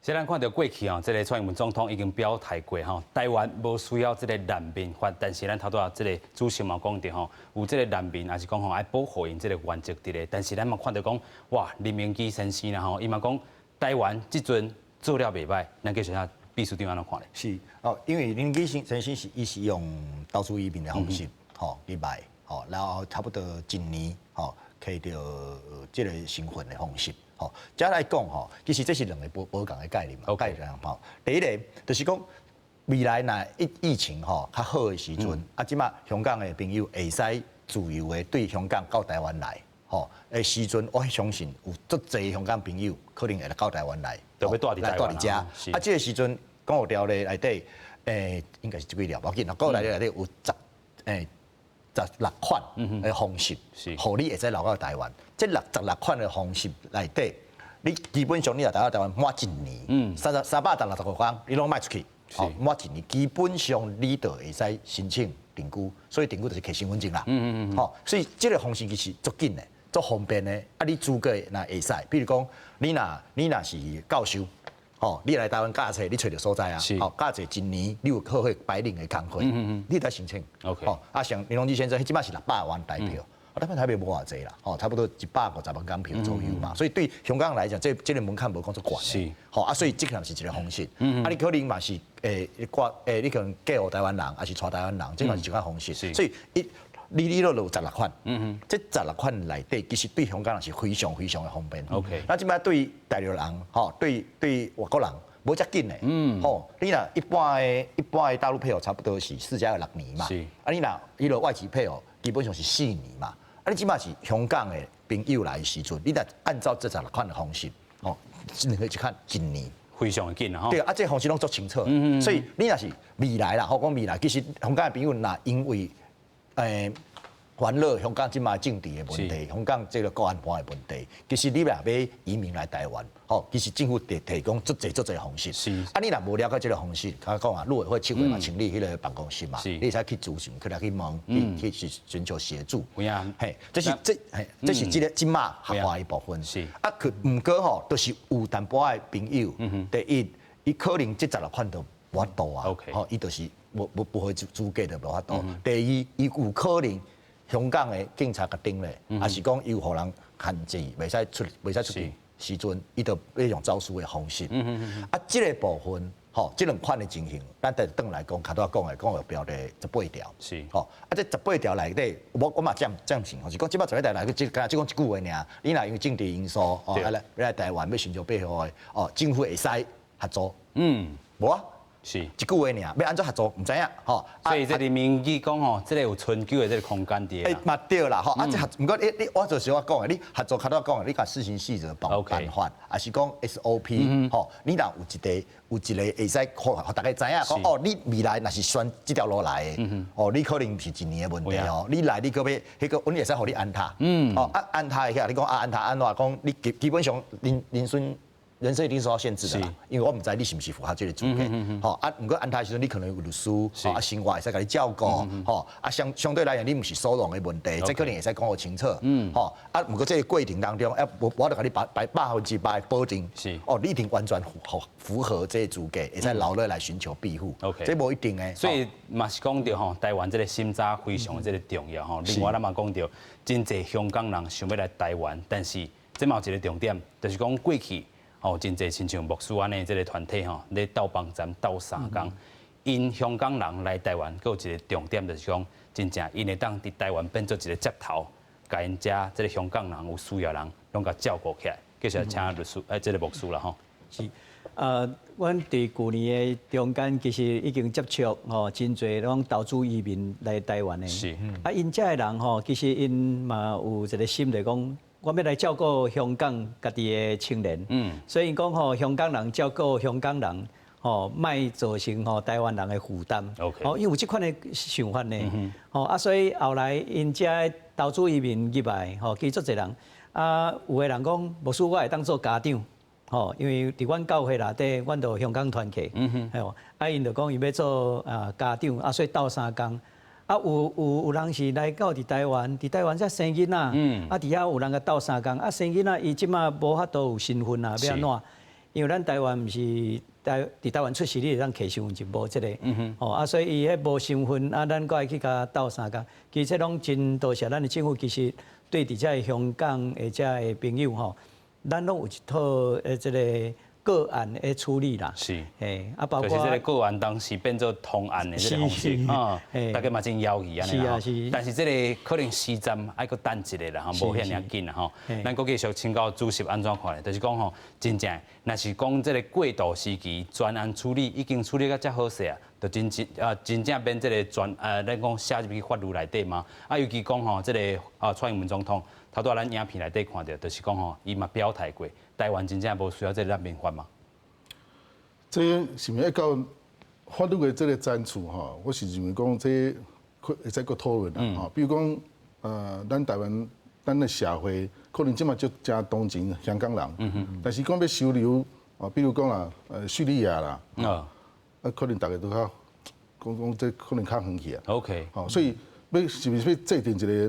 雖然看著過去哦，這个蔡英文總統已經表態過吼，台灣無需要這个難民法，但是咱頭拄仔這个主席嘛講著吼，有這个難民，抑是講吼愛保護𪜶這个原則佇咧。但是咱嘛看著講，哇，林榮基先生啦吼，伊嘛講台灣這陣做了袂䆀，咱繼續下秘書長按怎看咧？是哦，因為林榮基先生是伊是用投資移民的方式，吼入來，吼，然後差不多一年，吼，摕著這个身份的方式。吼，這來講吼，其實這是兩个無仝的概念嘛，概念吼。第一个就是講未來若疫情吼較好的時陣，啊，這馬香港的朋友會使自由的對香港到台灣來，吼的時陣，我相信有足濟香港朋友可能會來到台灣來，就欲蹛佇台灣來蹛佇遮。啊，這个時陣港澳條例內底，應該是這幾條，無要緊，港澳條例內底有六款的方式，予你會使留到台灣。這六十六款的方式內底，你基本上你若留到台灣滿一年，365天，你攏莫出去，吼，滿一年，基本上你就會使申請定居，所以定居就是提身份證啦。吼，所以這個方式其實足緊的，足方便的。啊，你資格若會使，比如講，你若是教授，吼，你來台灣教冊，你揣著所在啊，吼，教冊一年，你有好好白領的工課，你會使申請。 吼，啊，像林榮基先生，彼這擺是600萬台票，啊，台北無偌濟啦，吼，差不多150萬港票左右嘛，所以對香港來講，這個門檻無講足懸。吼，啊，所以這個是一個方式。啊，你可能嘛是掛你可能嫁予台灣人，抑是娶台灣人，這嘛是一種方式。所以你都有十六款，這十六款內底其實對香港人是非常非常的方便。 那這擺對大陸人，吼，對外國人無遮緊的。吼，你若一般的大陸配偶差不多是4加6年嘛。啊，你若彼個外籍配偶基本上是四年嘛。啊，你這擺是香港的朋友來的時陣，你若按照這十六款的方式，吼，只能去看一年。非常的緊啊！對啊，這方式攏足清楚。所以你若是未來啦，吼，講未來，其實香港的朋友若因為煩惱香港這擺政治的問題，香港這個國安法的問題，其實你若欲移民來台灣，吼，其實政府提供足濟足濟方式。啊，你若無了解這個方式，較講啊，陸委會七月嘛成立彼個辦公室嘛，你會使去諮詢，去來去問，去尋求協助。嘿，這是這個這擺合法的部分。啊，可毋過吼，就是有淡薄仔的朋友，第一，伊可能這十六款都無法度啊，吼，伊就是無符合資格就無法度。第二，伊有可能香港的警察共盯咧，抑是講伊有予人限制，袂使出去時陣，伊就欲用走私的方式。啊，這個部分，吼，這兩款的情形，咱再轉來講，較拄仔講的，講有標題十八條。吼，啊，這十八條內底，我嘛贊成，就是講這擺十八條內底，這敢若只講一句話爾。你若因為政治因素，哦，啊來台灣欲尋求庇護的，哦，政府會使合作。無啊。一句話爾，欲按怎合作，毋知影，吼。所以這裡民意講吼，這個有春秋的這個空間佇。欸，嘛對啦，吼，啊，這合，毋過你我就是我講的，你合作較拄講的，你共施行細則辦法，抑是講 SOP，吼，你若有一個會使予大家知影，講哦，你未來若是選這條路來的，哦，你可能是一年的問題哦，你來你閣欲彼個，阮會使予你安踏，哦，啊安踏的遐，你講啊安踏按怎講？你基本上人身一定受到限制的啦，因為我毋知你是毋是符合這個資格，吼啊，毋過安踏時陣你可能有律師，啊生活會使共你照顧，吼啊相對來講你毋是收容的問題，這可能會使講予清楚，吼啊，毋過這個過程當中，啊，我就共你100%保證，哦，你一定完全符合這個資格，會使留落來尋求庇護，這無一定的。所以嘛是講著吼，台灣這個審查非常的這個重要吼。另外咱嘛講著，真濟香港人想欲來台灣，但是這嘛有一個重點，就是講過去。哦，真濟親像牧師按呢，這個團體吼，咧鬥幫站鬥相共，𪜶香港人來台灣，閣有一個重點就是講，真正𪜶會當佇台灣變做一個接頭，共𪜶遮這個香港人有需要人，攏共照顧起來。繼續請律師，這個牧師啦吼。是，阮佇舊年的中間，其實已經接觸吼，真濟攏投資移民來台灣的。啊，𪜶遮的人吼，其實𪜶嘛有一個心，就講，我欲來照顧香港家己的青年，所以講吼，香港人照顧香港人，吼，莫造成吼台灣人的負擔。 哦，因為有這款的想法呢。吼啊，所以後來𪜶遮投資移民入來，吼，其實足濟人，啊，有的人講，牧師我會當做家長，吼，因為佇阮教會內底，阮就有香港團契，吼，啊，𪜶就講伊欲做啊家長，啊，所以鬥相共。啊，有人是來到佇台灣，佇台灣才生囡仔，啊，佇遐有人共鬥相共，啊，生囡仔伊這馬無法度有身份啊，欲按怎？因為咱台灣毋是佇台灣出世，你會當提身份證無這個，吼啊，所以伊彼無身份，啊，咱閣愛去共鬥相共，其實攏真多謝咱的政府，其實對佇遮个香港的遮个朋友吼，咱攏有一套這個個案的處理啦。嘿，啊，包括就是這個個案當時變做通案的這個方式啊，大家嘛真猶豫按呢啦。但是這個可能時間愛閣等一下啦，吼，無遐爾緊啦吼。咱閣繼續請教主席按怎看咧？就是講吼，真正若是講這個過渡時期專案處理已經處理甲遮好勢啊，就真正免這個專咱講寫入去法律內底嘛。啊，尤其講吼，這個啊蔡英文總統頭拄仔咱影片內底看著，就是講吼，伊嘛表態過，台灣真正無需要這個難民法嘛。這是毋是愛到法律的這個層次吼？我是認為講這會使閣討論啦。吼，比如講，咱台灣咱的社會可能這馬就誠同情香港人，但是講欲收留，哦，比如講啦，敘利亞啦，可能大家都較講講這可能較遠去啊。 吼，所以欲是毋是欲制定一個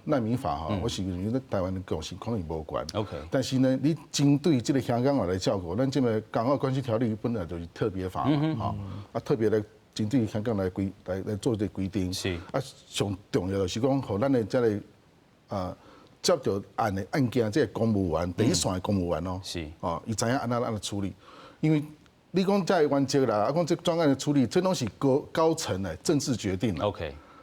難民法吼？我是認為台灣的共識可能無懸。 但是呢，你針對這個香港人來照顧，咱這個港澳關係條例本來就是特別法嘛，吼，啊特別來針對香港來規來來做這個規定。啊，上重要就是講，予咱的這個接著案的案件，這個公務員第一線的公務員哦，哦，伊知影按怎按怎處理，因為你講這個原則啦，啊講這專案的處理，這攏是高高層的政治決定。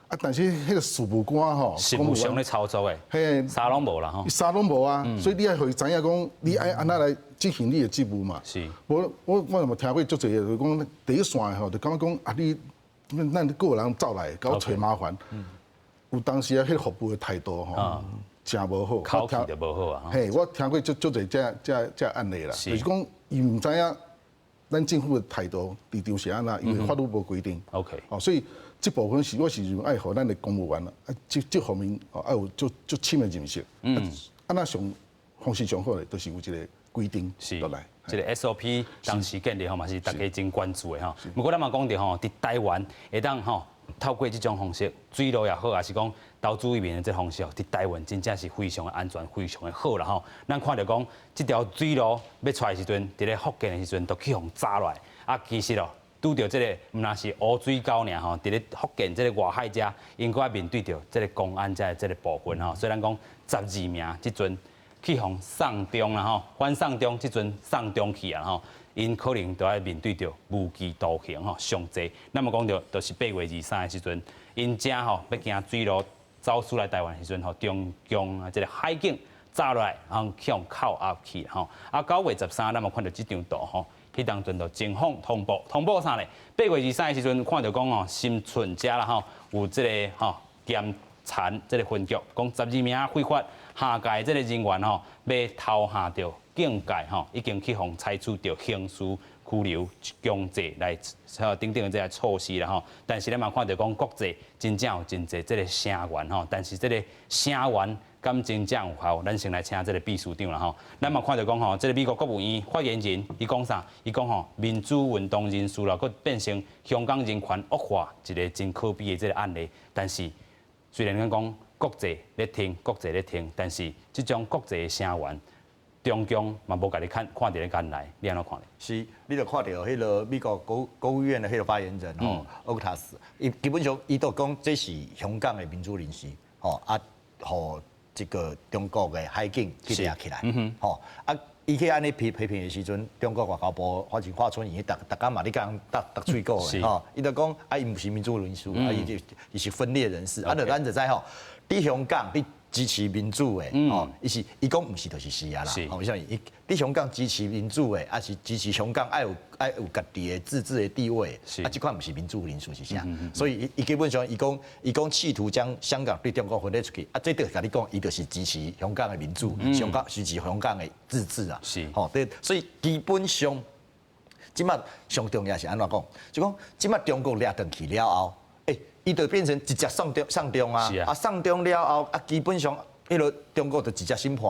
啊，但是彼個事務官吼，實務上咧操作的，嘿，啥攏無啦吼，啥攏無啊，所以你愛予伊知影講，你愛按怎來執行你的職務嘛。我有聽過足濟個，就是講第一線的吼，就感覺講啊，你咱閣有人走來，共我揣麻煩。有當時啊，彼個服務的態度吼，誠無好，口氣就無好啊。嘿，我聽過足足濟這案例啦，就是講伊毋知影咱政府的態度佇場是按怎，因為法律無規定。 哦，所以這部分是我是認為愛予咱的公務員啊，這方面哦愛有足足深的認識。啊，那上方式上好的，就是有一個規定落來。這個 SOP 當時建立吼嘛是大家真關注的吼。不過咱嘛講著吼，佇台灣會當吼透過這種方式，水路也好，抑是講投資移民的這方式，佇台灣真正是非常的安全，非常的好啦吼。咱看著講，這條水路欲出來的時陣，佇咧福建的時陣，就去予紮落來。啊，其實哦，拄著這個毋但是烏水溝爾吼，佇咧福建這個外海遮，𪜶閣愛面對著這個公安遮的這個部分吼。雖然講12名這陣去予送中啦吼，反送中這陣送中去啊吼，𪜶可能都愛面對著無期徒刑吼，上濟。那麼講著，就是8月23的時陣，𪜶遮吼欲經水路走私來台灣的時陣吼，中共啊這個海警紮落來，然後去予扣押去吼。啊，9月13，咱嘛看著這張圖吼。彼當陣就警方通報，通報啥咧？8月23的時陣，看著講吼，新村遮啦吼，有這個吼檢查這個分局，講12名非法下界這個人員吼，欲偷下著警戒吼，已經去予採取著刑事拘留、強制來等等的這個措施啦吼。但是咱嘛看著講國際真正有真濟這個聲援吼，但是這個聲援敢真正有效？咱先來請這個秘書長啦吼。咱嘛看著講吼，這個美國國務院發言人伊講啥？伊講吼，民主運動人士啦，閣變成香港人權惡化一個真可悲的這個案例。但是雖然咱講國際咧聽，國際咧聽，但是這種國際的聲援，中共嘛無共你看看佇咧眼內，你按怎看咧？是，你就看著彼個美國國務院的彼個發言人吼，歐克塔斯，伊基本上伊都講這是香港的民主人士，吼啊，予這個中國的海警去掠起來，吼啊，伊去按呢批批評的時陣，中國外交部發言華春瑩，逐逐工嘛咧講逐逐喙果的吼，伊就講啊，伊毋是民主人士，啊，伊就伊是分裂人士，啊，就咱就知吼，佇香港佇支持民主的，吼，伊是伊講毋是就是是啊啦，吼，啥物？伊佇香港支持民主的，抑是支持香港愛有愛有家己的自治的地位，啊，這款毋是民主人士是啥？所以伊伊基本上伊講伊講企圖將香港對中國分裂出去，啊，這就共你講，伊就是支持香港的民主，香港支持香港的自治啊，吼，對，所以基本上，這馬上重要是按怎講？就講這馬中國掠轉去了後，伊就變成直接送中送中啊，啊送中了後啊，基本上彼個中國就直接審判，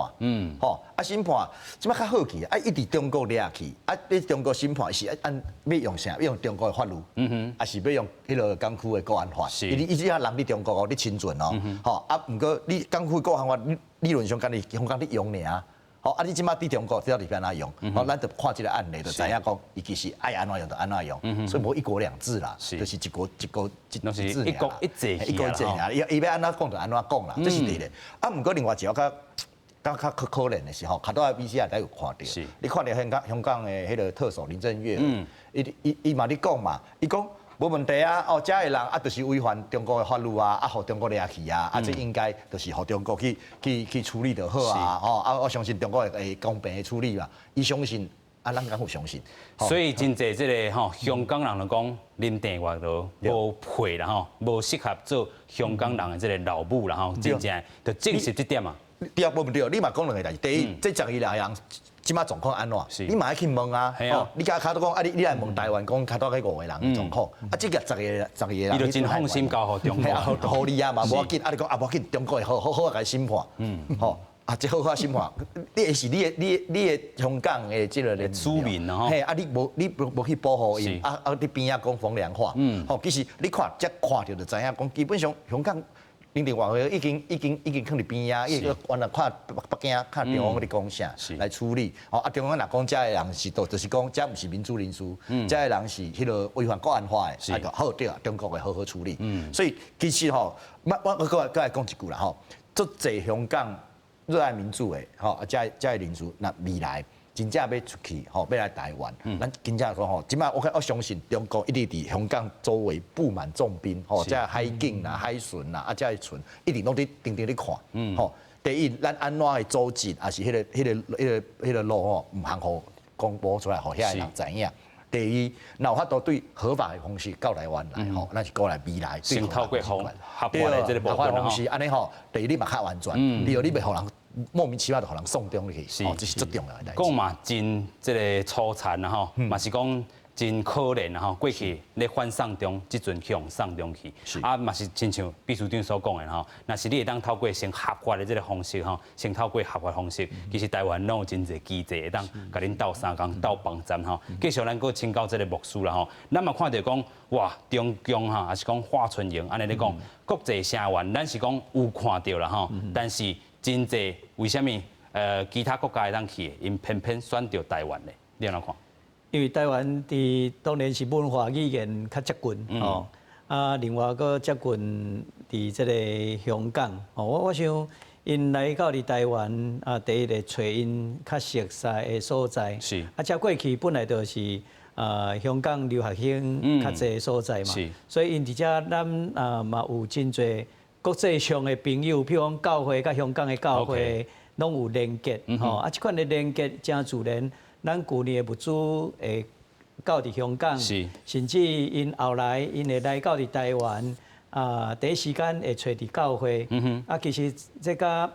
吼啊審判，這馬較好奇啊，伊佇中國掠去，啊，佇中國審判是按欲用啥？欲用中國的法律，抑是欲用彼個港區的國安法？伊伊這人佇中國哦，你親準哦，吼啊，毋過你港區國安法理論上敢若香港咧用爾。吼啊！你這馬佇中國，這到底欲按怎用？吼，咱就看這個案例，就知影講，伊其實愛按怎用就按怎用，所以無一國兩制啦，就是一國一國一制，一國一制，一國一制爾。伊伊欲按怎講就按怎講啦，這是第一個。啊，毋過另外一個較較較可可憐的是吼，較拄仔 VCR 內底有看著，你看著香港香港的彼個特首林鄭月娥，伊伊伊嘛咧講嘛，伊講。無問題啊！哦，遮的人啊，就是違反中國的法律啊，啊，予中國掠去啊，啊，這應該就是予中國去去去處理就好啊！吼，啊，我相信中國會公平的處理嘛。伊相信，啊，咱敢有相信？所以真濟這個吼，香港人就講林鄭月娥無配啦吼，無適合做香港人的這個老母啦吼，真正就證實這點啊。對啊，無問題。你嘛講兩個代誌，第一，這十二個人。這馬狀況按怎？你嘛愛去問啊！哦，你共較拄講啊，你來問台灣講較拄彼五個人的狀況，啊，這個十個十二個人，伊就真放心交予中國，予你啊嘛，無要緊，啊，你講啊，無要緊，中國會好好好共伊審判，吼，啊，這好好審判，你會是你的香港的這個的市民吼，嘿，啊，你無去保護𪜶，啊啊，佇邊仔講風涼話，吼，其實你看這看著就知影講，基本上香港。林鄭月娥已經囥佇邊仔，伊原來看北京看中央咧講啥來處理。哦，啊，中央若講這个人是，就是講這毋是民主人士，這个人是彼个違反國安法的，啊，就好對啊，中國會好好處理。所以其實吼，我閣來講一句啦吼，足濟香港熱愛民主的吼，啊，這个人士，若未來真正欲出去吼，欲來台灣，咱真正講吼，這馬我相信中國一直佇香港周圍佈滿重兵，吼，這海警啦、海巡啦，啊，這个船一直攏佇定定咧看，吼。第一，咱按怎的組織，抑是彼个路吼，毋通予公布出來，予遐个人知影。第二，若有法度對合法的方式到台灣來，吼，咱是過來未來先透過合法的這個部分方式，按呢吼，第一你嘛較安全，第二你袂予人莫名其妙就予人送中去，是，這是最重要的代誌。講嘛真這个粗殘啦吼，嘛是講真可憐啦吼。過去咧反送中，這陣去予送中去，啊嘛是親像秘書長所講的吼，若是你會當透過先合法的這个方式吼，先透過合法方式，其實台灣攏有真濟機制會當共恁鬥相共鬥幫站吼。繼續咱閣請教這个牧師啦吼，咱嘛看著講哇，中共哈，抑是講華春瑩按呢咧講，國際聲援，咱是講有看著啦吼，但是真濟為啥物？其他國家會當去的，𪜶偏偏選著台灣咧，你按怎看？因為台灣佇當然是文化語言較接近吼，啊，另外閣接近佇這个香港，吼，我想𪜶來到佇台灣啊，第一個揣𪜶較熟悉的所在，啊，這過去本來就是啊香港留學生較濟所在嘛，所以𪜶佇遮咱啊嘛有真濟國際上的朋友，譬如講教會佮香港的教會攏有連結，吼，啊，這款的連結誠自然。咱舊年的物資會到佇香港，甚至𪜶後來𪜶會來到佇台灣，啊，第一時間會揣佇教會，啊，其實這佮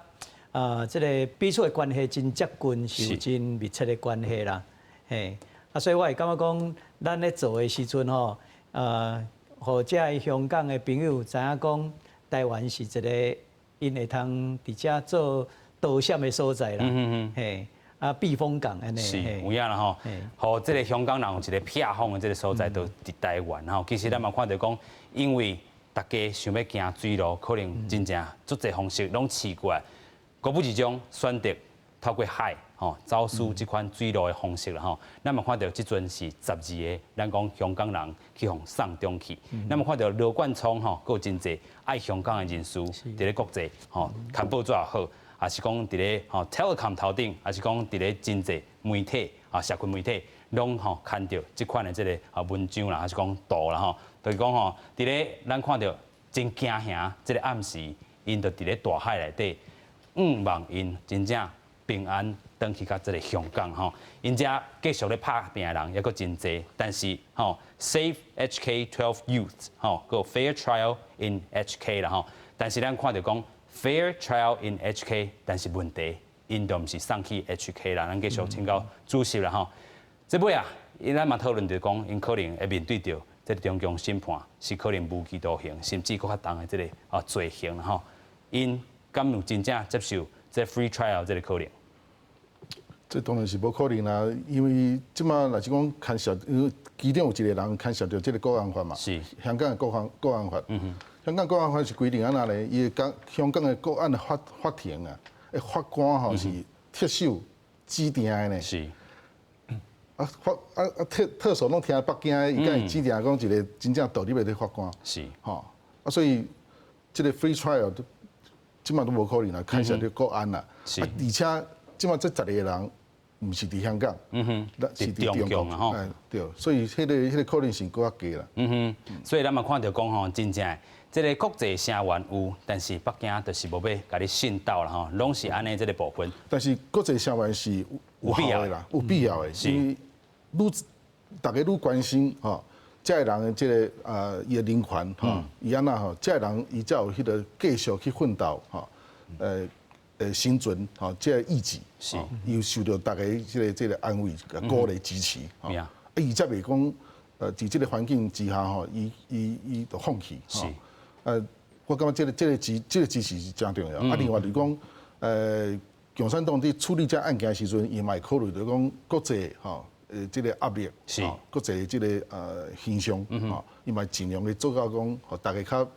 啊，這个彼此的關係真接近，是有真密切的關係啦，嘿，啊，所以我會感覺講，咱咧做的時陣吼，予這个香港的朋友知影講，台灣是一个𪜶會通佇遮做導閃的所在啦，嘿。啊，避風港按呢。是，有影啦吼。予這个香港人有一个避風的這个所在，就佇台灣吼。其實咱嘛看著講，因為大家想欲行水路，可能真正足濟方式攏試過，閣不一種選擇透過海吼走私這款水路的方式啦吼。咱嘛看著這陣是十二个，咱講香港人去予送中去。咱嘛看著羅冠聰吼，閣有真濟愛香港的人士，佇咧國際吼刊報紙也好。抑是講佇咧吼 Telecom 頭頂，抑是講佇咧真濟媒體啊，社群媒體攏吼刊著這款的這个啊文章啦，抑是講圖啦吼，就是講吼，佇咧咱看著真驚嚇，這个暗時，𪜶就佇咧大海內底，向望𪜶真正平安轉去到這个香港吼，𪜶遮繼續咧拍拚的人猶閣真濟，但是吼 Save HK 12 Youth 吼，閣 Fair Trial in HK 啦吼，但是咱看著講。Fair trial in HK，但是問題，𪜶就毋是送去 HK 啦。咱繼續請教主席啦吼。這尾啊，咱嘛討論著講，𪜶可能會面對著這个中共審判，是可能無期徒刑，甚至閣較重的這个啊罪行啦吼。𪜶敢有真正接受這 free trial 這个可能？這當然是無可能啦，因為這馬若是講牽涉，因為其中有一個人牽涉著這个國安法嘛，香港的國安法。香港國安法是規定按怎咧？伊講香港的國安法庭啊，法官吼是特首指定的呢。啊法啊啊特首攏聽北京的，伊敢會指定講一个真正獨立的法官？吼啊，所以這个 free trial 都這馬都無可能啦，牽涉著國安啦。啊，而且這馬這十二個人毋是佇香港，是佇中共吼。對，所以彼个可能性閣較低啦。所以咱嘛看著講吼，真正。這个國際聲援有，但是北京就是無欲共你信道啦吼，攏是按呢這个部分。但是國際聲援是有效的啦，有必要的，因為愈大家愈關心吼，這个人的這个啊伊的人權吼，伊按怎吼，這个人伊才有彼个繼續去奮鬥吼，生存吼，這个意志，又受著大家這個安慰、鼓勵支持。啊，伊才袂講，佇這個環境之下吼，伊就放棄。我感覺這個支持是誠重要。啊，另外就是講，共產黨佇處理這案件的時陣，伊嘛會考慮著講國際吼，這個壓力，國際這個形象，吼，伊嘛盡量去做到講，予大家較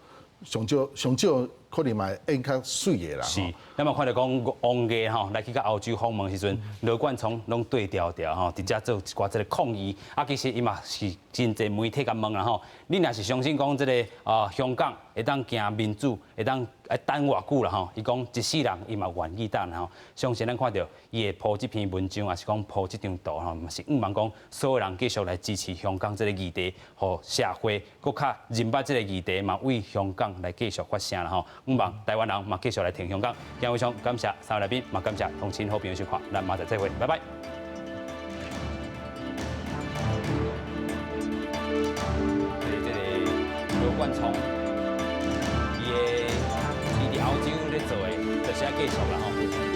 上少上少可能嘛會演較媠的啦。是，咱嘛看著講王毅吼來去到歐洲訪問時陣，羅冠聰攏對調調吼，佇遮做一寡這個抗議。啊，其實伊嘛是真濟媒體共問啦吼，你若是相信講這个啊香港會當行民主，會當愛等偌久啦吼？伊講一世人伊嘛願意等吼。相信咱看著伊會 po 這篇文章，抑是講 po 這張圖吼，嘛是向望講所有人繼續來支持香港這个議題，予社會閣較認捌這个議題，嘛為香港來繼續發聲啦吼。向望台灣人嘛繼續來挺香港。今日非常感謝三位來賓，嘛感謝同親好朋友收看，咱明仔載再會，拜拜。這个羅冠聰，伊的伊佇歐洲咧做的，就是愛繼續啦吼。